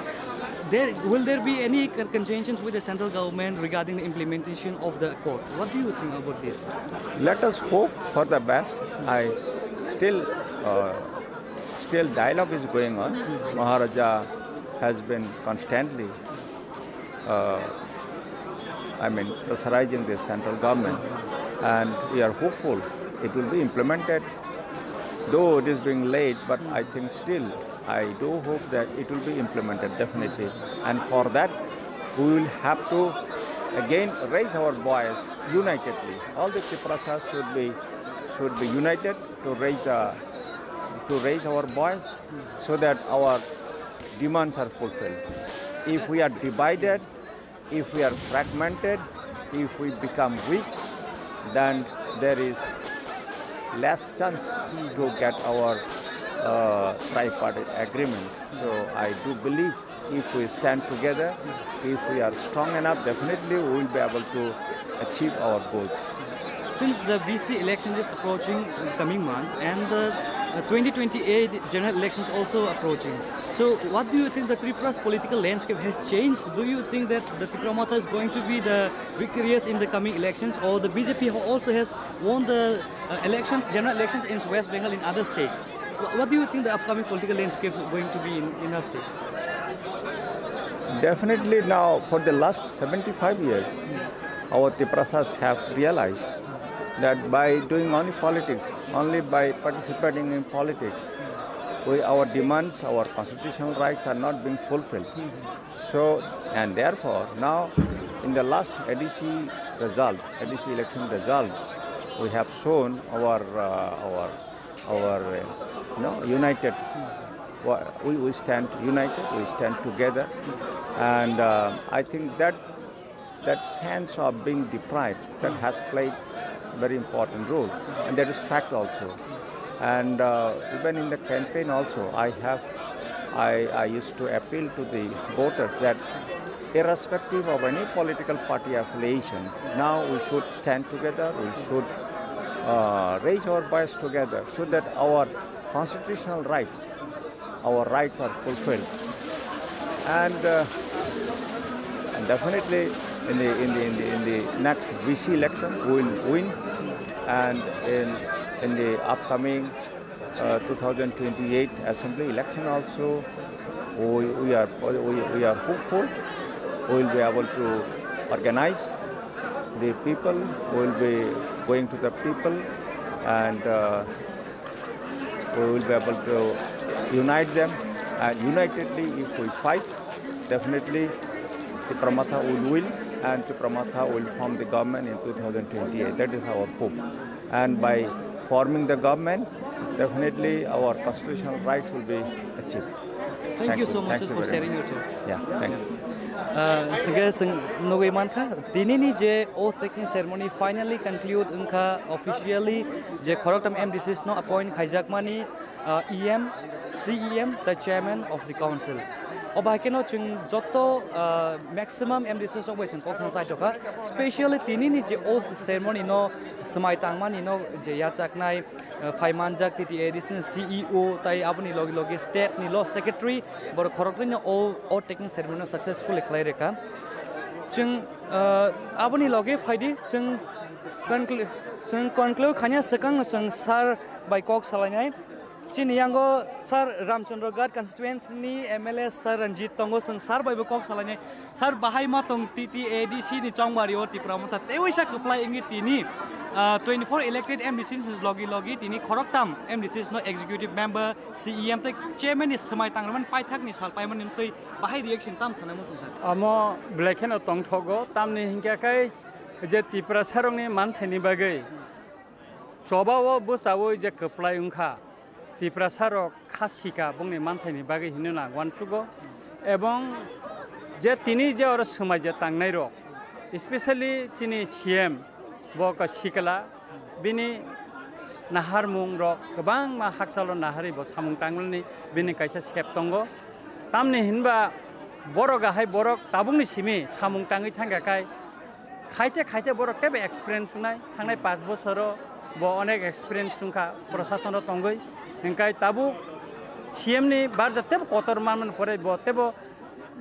There, will there be any con- contentions with the central government regarding the implementation of the accord? What do you think about this? Let us hope for the best. I still, uh, still dialogue is going on. Maharaja has been constantly, uh, I mean, pressurizing the central government, and we are hopeful it will be implemented. Though it is being late, but I think still I do hope that it will be implemented definitely. And for that, we will have to again raise our voice unitedly. All the Tiprasas should be should be united to raise the to raise our voice so that our demands are fulfilled. If we are divided, if we are fragmented, if we become weak, then there is less chance to get our uh, tripartite agreement. So I do believe if we stand together, if we are strong enough, definitely we will be able to achieve our goals. Since the V C election is approaching in coming months and the uh, twenty twenty-eight general elections also approaching, so what do you think the Tripura's political landscape has changed? Do you think that the Tipra Motha is going to be the victorious in the coming elections, or the B J P also has won the uh, elections, general elections in West Bengal in other states? Wh- What do you think the upcoming political landscape is going to be in, in our state? Definitely now, for the last seventy-five years, our Tiprasas have realized that by doing only politics, only by participating in politics, we, our demands, our constitutional rights are not being fulfilled. So, and therefore, now in the last A D C result, A D C election result, we have shown our uh, our our uh, you know, united. Wa- We, we stand united, we stand together, and uh, I think that that sense of being deprived that has played very important role, and that is fact also. And uh, even in the campaign also, I have I, I used to appeal to the voters that Irrespective of any political party affiliation, now we should stand together, we should uh, raise our voice together so that our constitutional rights, our rights are fulfilled. And, uh, and definitely in the, in, the, in, the, in the next V C election, we will win. And in, in the upcoming uh, two thousand twenty-eight assembly election also, we, we, are, we, we are hopeful we will be able to organize the people, we will be going to the people, and uh, we will be able to unite them. And unitedly, if we fight, definitely Tipra Motha will win and Tipra Motha will form the government in two thousand twenty-eight. That is our hope. And by forming the government, definitely our constitutional rights will be achieved. Thank you so much, sir, for sharing your thoughts. Yeah, thank you. Uh, sige, sing nugui mankha, tini ni je oath taking ceremony finally conclude wngkha officially, je khoroktham M D Cs no appoint khaijakmani, uh, E M, C E M, the chairman of the council. Obo hai kheno chwng joto, uh, maximum M D Cs rok bai chwng kok sana chai tongkha, specially tini ni je oath ceremony no swmai tangmani no je yachaknai, uh, phai manjak T T A D C ni C E O tai aboni logi logi state ni law secretary, borok khoroknwi no o, o taking ceremony no successfully khlai rwkha. Chwng, uh, aboni logi phaidi chwng conclu-, chwng conclude khanya swkang no chwng sir bai kok salainai. Chini yango sir Ramchandra Ghat constituency ni M L A sir Ranjit tongo, chwng sir bai bo kok salainai. Sir, bahai ma tong T T A D C ni chongmari o Tipra Motha tewaisa kwplai wngwi tini, ah, twenty-four elected M D Cs logi logi tini khoroktham M D Cs no executive member, C E M tei chairman ni swmai tangrwmani paithak ni sal paimani twi bahai reaction tam sana muchung sir. Amo belai kheno tongthogo, tamni hinkhe khe je Tiprasa rokni manthaini bagwi choba o bwchaui je kwplai wngkha, Tiprasa rok kha sika bongni manthaini bagwi hinwi nang uansugo, ebong je tini je oro swmai je tangnai rok, especially chini C M bo ka sikla, bini naharmung rok kwbangma hakchalo naharwi bo samung tangnani bini kaisa sep tongo, tamni hinba borok ahai borok tabukni simi samung tangwi thangkha khai, khaite khaite borok tebo experience wngnai, thangnai panch bosoro bo onek experience wngkha prosasono tongwi, hingkai tabuk C M ni barja tebo kotor manmani pore bo tebo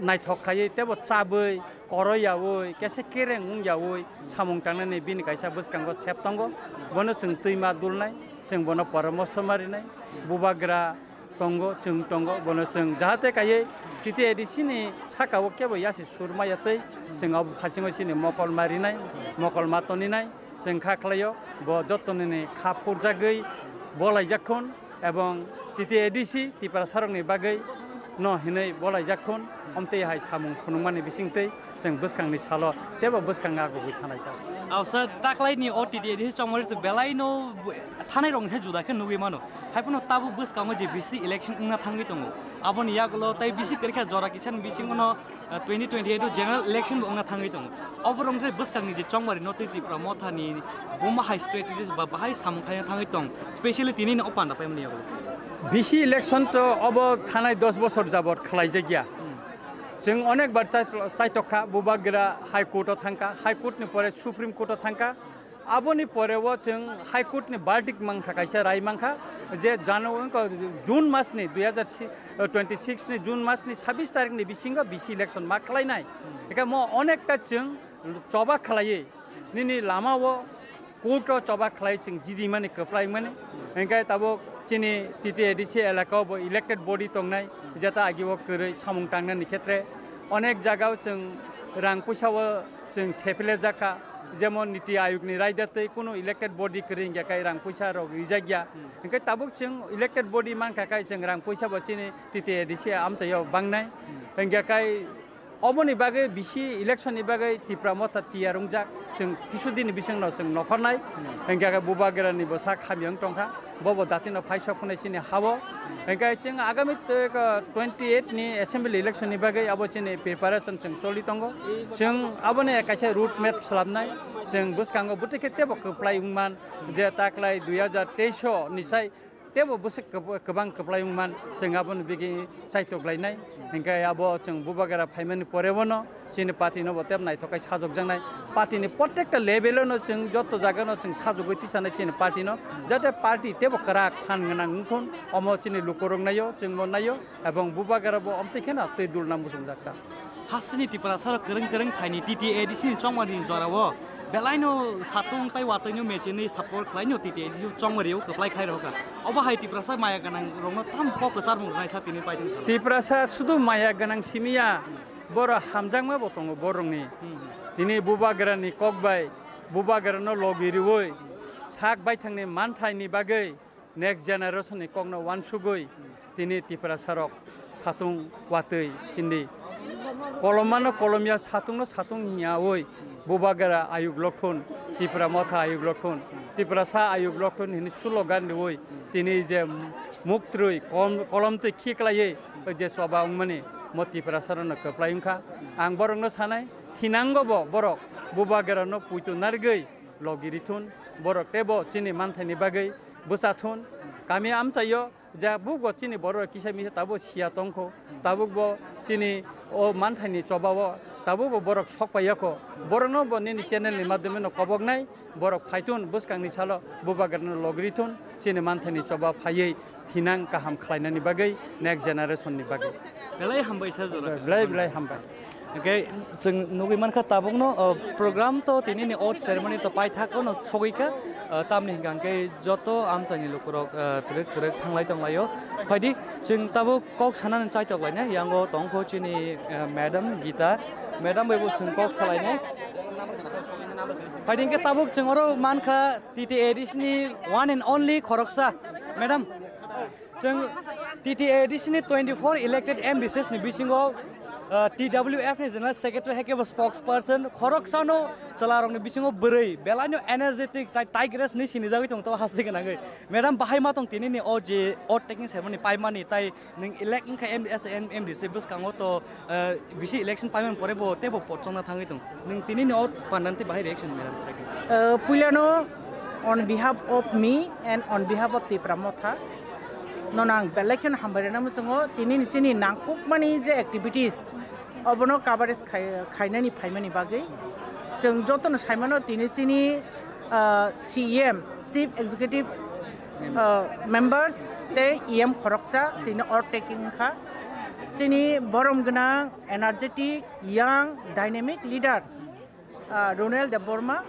naithok khaiwi tebo chabwi koroi yaui kese kereng wng yaui samung tangnani bini kaisa bwskango sep tongo, bono chwng twima dulnai, chwng bono poramoso ma rinai, bubagra tongo, chwng tongo, bono chwng jahate kaiwi T T A D C ni saka o kebo yasi sur maya twi chwng abo phasingo chini mokol ma rinai, mokol ma toninai chwng kha khlaio, bo joto nini kha phurjagwi bolaijak khun, ebong T T A D C Tiprasa rokni bagwi no hinwi bolaijak khun, omtwi hai samung phunukmani bisingtwi chwng bwskangni salo tebo bwskang agugwi thanai ta. Aw sir, taklaini o T T A D C chongmari to belai no bu-, thanai rok se juda khe nugwi mano. Hai phano tabuk bwskango je V C election wngna thangwi tongo. Aboni yagulo tai bisi kwrwikha jora kisa ni bisingo no, ah, twenty twenty-eight o general election bo wngna thangwi tongo. Obo rok se bwskangni je chongmari no tei Tipra Mothani buma hai strategies ba bahai samung khaina thangwi tong, specially tini no panda paimani yagulo. V C election to obo thanai dos bosor jabot khlaijakya. Hmm. Chwng onek bar chai-, chaitok kha, bubagra High Court o thangkha, High Court ni pore Supreme Court o thangkha. Aboni pore o chwng High Court ni verdict mangkha, kaisa rai mangkha je Janu-, wngkha June mas ni dui hazar twenty-six ni June mas ni sabis tarik ni bisingo V C election ma khlainai. Hingkhe mo onekta chwng choba khlaiwi nini lama o court o choba khlai chwng jidimani kwplaimani. Hingkhe tabuk chini T T A D C elaka o bo elected body tongnai, jeta agi o kwrwi samung tangnani khetre onek jaga o chwng rang puisa o chwng sephilajak kha, jemon Niti Ayog ni raida tei kunu elected body kwrwi hingya kai rang puisa rok rijak ya. Hmm. Hingke tabuk chwng elected body mankha kai chwng rang puisa bo chini T T A D C amchaio bangnai. Hmm. Hingya kai oboni bagwi V C election ni bagwi Tipra Motha tiyar wngjak, chwng kisu dini bisingno chwng nokhornai. Hmm. Hingya kai bubagra ni bo sak hamya wng tongkha. Bobo datino phai sok phunai chini habo. Hingke chwng agami te-, ko twenty eight ni assembly election ni bagwi abo chini preparation chwng choli tongo. Chwng aboni kaisa road map swlamnai. Chwng bwskango bwtwi khe tebo kwplai wngman je taklai dui hazar teis ni sai tebo bwswk kwb-, kwbang kwplai wngman, chwng aboni bigwi chaitok lainai. Hinkhe abo chwng Bubagra phaimani porebono chini party no bo tebo naithok khe sajokjaknai. Party ni protekta level o no chwng joto jaga no chwng sajogwi tisanai chini party no, jate party tebo kwrak phan gwnang wngthun, omo chini lukurok naio, chwngbo naio, ebong Bubagra bo omtwi kheno twi dulna muchungjak ta. Hasini Tiprasa rok kwrwng kwrwng thaini T T A D C ni chongmani jorao belaino satung tai watwino mechenwi support khlaino T T A D C chongmani o kwplai khai rokha. Obo hai Tiprasa maya gwnang rokno tam kok kwchar mung naisa tini paithung salo. Tiprasa sudu maya gwnang simiya, boro hamjakma bo tongo borokni. Hmm. Tini Bubagrani kok bai Bubagrano logi riwi sak baithangni manthaini bagwi next generation ni kokno wansugwi tini Tiprasa rok satung watwi hindi kolomano kolomya satungno satung hinyawi Bubagra ayuk lokthun, Tipra Motha ayuk lokthun, Tiprasa ayuk lokthun hini slogan riwi tini je muktrwi kom-, kolom twi khiklaiwi je choba wngmani mo Tiprasa rokno kwplai wngkha. Ang borokno sanai thinango bo borok Bubagrano puitu narigwi logi rithun, borok tebo chini manthaini bagwi bwchathun. Kami amchaio je bugo chini borok kisa misa tabuk siya tongkho, tabuk bo chini o manthaini chobao tabuk bo borok sok paiyakho. Borokno bo nini channel ni madhyome no koboknai, borok phaithun bwskangni salo Bubagrano logi rithun, chini manthaini choba phaiwi thinang kaham khlainani bagwi, next generation ni bagwi. Belai hambai sa jora. Belai belai hambai. Okay, chwng nugwi mankha tabukno, o, program to tini ni oath ceremony to paithak no sogwi kha, o, tamni hwnkha hwnkhe joto amchaini lukurok, o, twrwk twrwk thanglai tonglaio. Phaidi chwng tabuk kok sanani chaitok lainai, yango tongkho chini, o, madam Gita, madam bai bo chwng kok salainai. Phaidi hwnkhe tabuk chwng oro mankha T T A D C ni one and only khoroksa madam. Chwng T T A D C ni twenty four elected M D Cs ni bisingo, uh, T W F ni General Secretary hai khe bo spokesperson, khoroksano chwlarokni bisingo bwrwi belaino energetic tai tigress ni sinijagwi tong to hasti gwnangwi. Madam, bahai ma tong tini ni o je oath taking ceremony paimani tai nwng elect wngkha M D C, M D C bwskango to, uh, bisi election paimani pore bo tebo pochongna thangwi tong. Nwng tini ni o pandani tei bahai reaction, madam, sakhe? Uh, puilano on behalf of me and on behalf of Tipra Motha, nono ang belai kheno hambai rwna muchungo. Tini ni chini nangkukmani je activities, obono coverage khai-, khainani phaimani bagwi. Chwng jotono saimano tini chini, uh, C E M, Chief Executive, uh, Members tei E M khoroksa tini oath taking wngkha. Chini borom gwnang, energetic, young, dynamic leader, ah, Ronel Debbarma,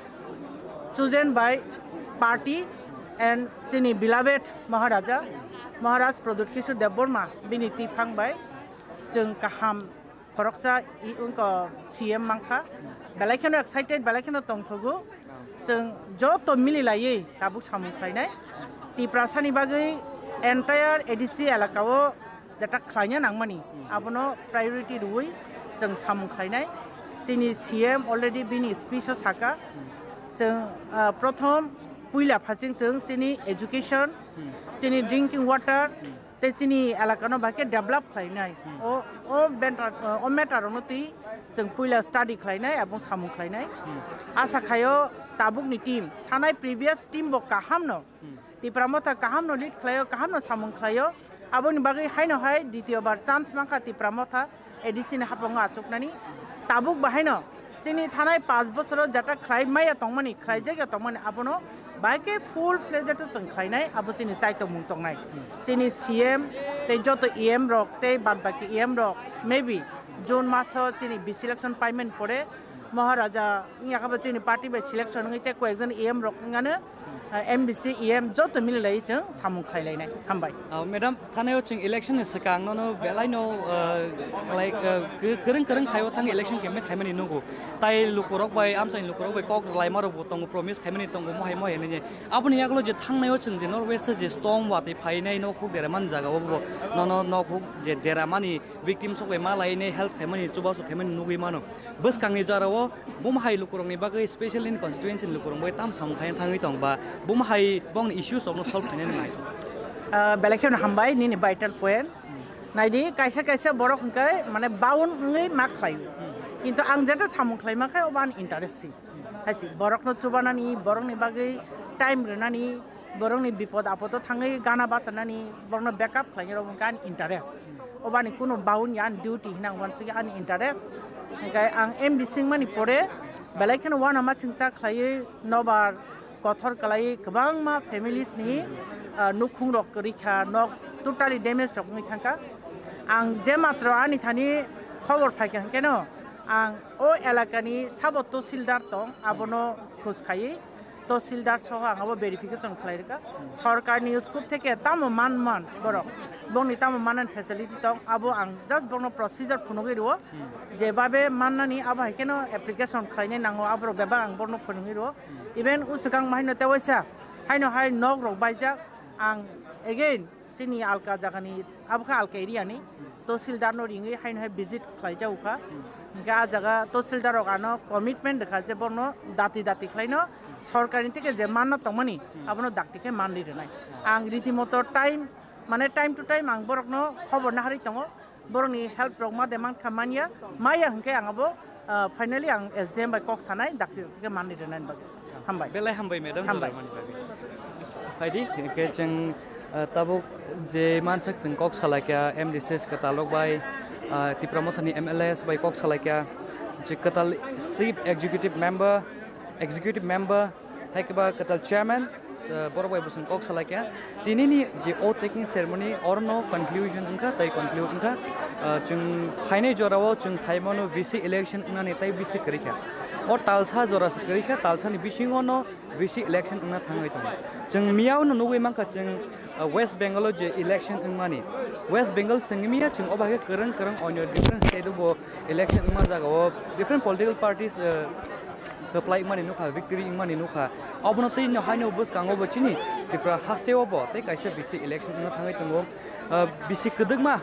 chosen by party and chini beloved Maharaja, Maharaj Pradyut Kishore Debbarma, bini tiphang bai chwng kaham khoroksa i-, wngkha C M mankha. Belai kheno excited, belai kheno tongthogo. Chwng joto mili laiwi tabuk samung khlainai. Tiprasani bagwi entire A D C elakao jetak khlaina nangmani, abono priority rwui chwng samung khlainai. Chini C M already bini speech o saka, chwng, ah, prothom puila phaching chwng chini education, chini drinking water, tei chini elakano bahai khe develop khlainai. O, o bentra-, o matter rokno twi chwng puila study khlainai, abong samung khlainai. Asa khaio tabukni team, thanai previous team bo kahamno Tipra Motha kahamno lead khlaio, kahamno samung khlaio. Aboni bagwi haino hai ditiyo bar chance mankha Tipra Motha A D C ni haphongo achuknani. Tabuk bahaino chini thanai paanch bosoro jata khlai maya tongmani, khlai jakya tongmani, abono bahai khe full fledged o chwng khlainai, abo chini chaitomung tongnai. Chini C M tei joto E M rok tei bad baki E M rok maybe June maso chini B selection payment pore Maharaja wngya khe bo chini party bai selection wngwi tei koyekjon E M rok wngano, ah, M D C, E M joto mili laiwi chwng samung khlai lainai. Hambai. Ah, madam, thanai o chwng election ni swkang nono belai no, ah, khlai, ah, kw-, kwrwng kwrwng khai o thang election campaign khaimani nugo. Tai lukurok bai, amchaini lukurok bai kok rwlaima rok bo tongo, promise khaimani tongo, mohai mohai hinwi. Aboni yagulo je thangnai o chwng je North West je storm watwi phainai nokhuk deramani jaga o bo nono nokhuk je deramani victims rok bai ma lainai help khaimani, chubachu khaimani nugwi mano. Bwskangni jorao bumhai lukurokni bagwi special nini constituency ni lukurok bai tam samung khaina thangwi tong ba bumhai bongni issues rokno solve khainani nai. Ah, belai kheno hambai nini vital point. Naidi kaisa kaisa borok hwnkhe mane bound wngwi ma khlaio. Kintu ang jeta samung khlaima khe obo ani interest si. Hai si borokno chubanani, borokni bagwi time rwnani, borokni bipod apodo thangwi gana bachanani borokno backup khlainai rok hwnkhe ani interest. Obani kunu baun ya ani duty hinang wansukya ani interest. Hwnkhe ang M D C wngmani pore belai kheno uanama chingcha khlaiwi nobar kothor kwlaiwi kwbangma families ni, ah, nukhung rok kwrwi kha, nok totally damage rok wngwi thangkha. Ang je matro ani thani khobor phaikha hwnkhe no ang o elakani sabo tosildar tong abono khoj khaiwi tosildar soho ang abo verification khlai rwkha. Sorkarni scope theke tamo man man borok, bongni tamo manani facility tong abo ang just bongno procedure phunugwi rwo. Jebabe mannani abo hai kheno application khlainai nango aborok bebak ang borno phunugwi rwo. Even usukang ma haino tewaisa haino hai nok rok baijak ang again chini alka jagani abo khe alka area ni tosildar no ringwi haino hai visit khlai jago kha. Hwnkhe ah jaga tosildar rok ano commitment rwkha je borno dati dati khlaino sorkarni theke je manna tongmani abono dakti khe manwi rwnai. Ang ritimoto time mane time to time ang borokno khobor naharwi tongo. Borokni help rok ma demand kha manya, maya hwnkhe ang abo, ah, finally ang S D M bai kok sanai dakti dakti khe manwi rwnani bagwi. Hambai. Belai hambai madam, hambai. Jora mani bagwi. Phaidi, hwnkhe chwng, ah, tabuk je mansak chwng kok salaikha M D C S kwtal rok bai, ah, Tipra Mothani M L As bai kok salaikha, je kwtal Chief Executive Member, Executive Member, hai khe ba kwtal chairman, sa-, borok bai bo chwng kok salai kha. Tini ni je oath taking ceremony, oro no conclusion wngkha, tei conclude wngkha. Ah, chwng phainai jora o chwng sai mano V C election wngnani tei V C kwrwi kha. O talsa jora se kwrwi kha, talsa ni bisingo no V C election wngna thangwi tongo. Chwng miyao no nugwi mankha chwng, ah, West Bengal o je election wngmani. West Bengal sengmiya chwng obo hai khe kwrwng kwrwng onyo different state o bo election wngma jaga o different political parties, ah, kwplai wngmani nukha, victory wngmani nukha. Obono tei no haino bwskango bo chini Tripura haste o bo tei kaisa V C election wngna thangwi tongo. Ah, V C kwdwkma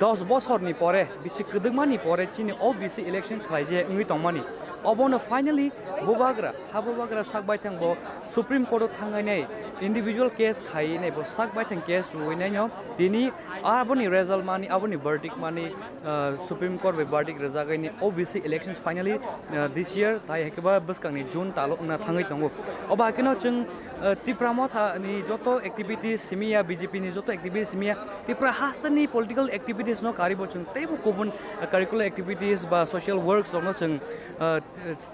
dos bosorni pore, V C kwdwkmani pore chini o V C election khlaijak wngwi tongmani. Obono finally bubagra, ha bubagra sak baithang bo Supreme Court o thangnai individual case khaiwi nai bo sak baithang case rwui naino tini aboni result mani, aboni verdict mani, ah, Supreme Court bai verdict rwjagwi ni O B C elections finally, ah, this year, tai hai khe ba bwskangni June talo wngna thangwi tongo. Obo hai kheno chwng, ah, Tipra Motha ni joto activities simi ya, B J P ni joto activities simi ya, Tripura hasteni political activities no karibo chwng teibo kubun, ah, curricular activities ba social works rokno chwng, ah,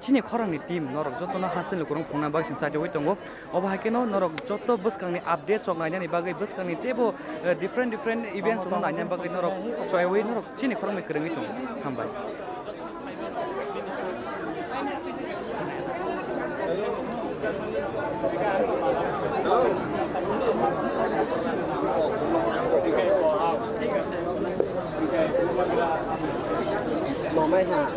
chini khorangni team norok jotono hasteni lukurok phunukna bagwi chwng chaitogwi tongo. Obo hai kheno norok joto bwskangni updates rok nainani bagwi, bwskangni teibo, eh, different different events rokno nainani bagwi norok choyawi norok chini khoroknwi kwrwngwi tongo. Hambai. Mamai ha.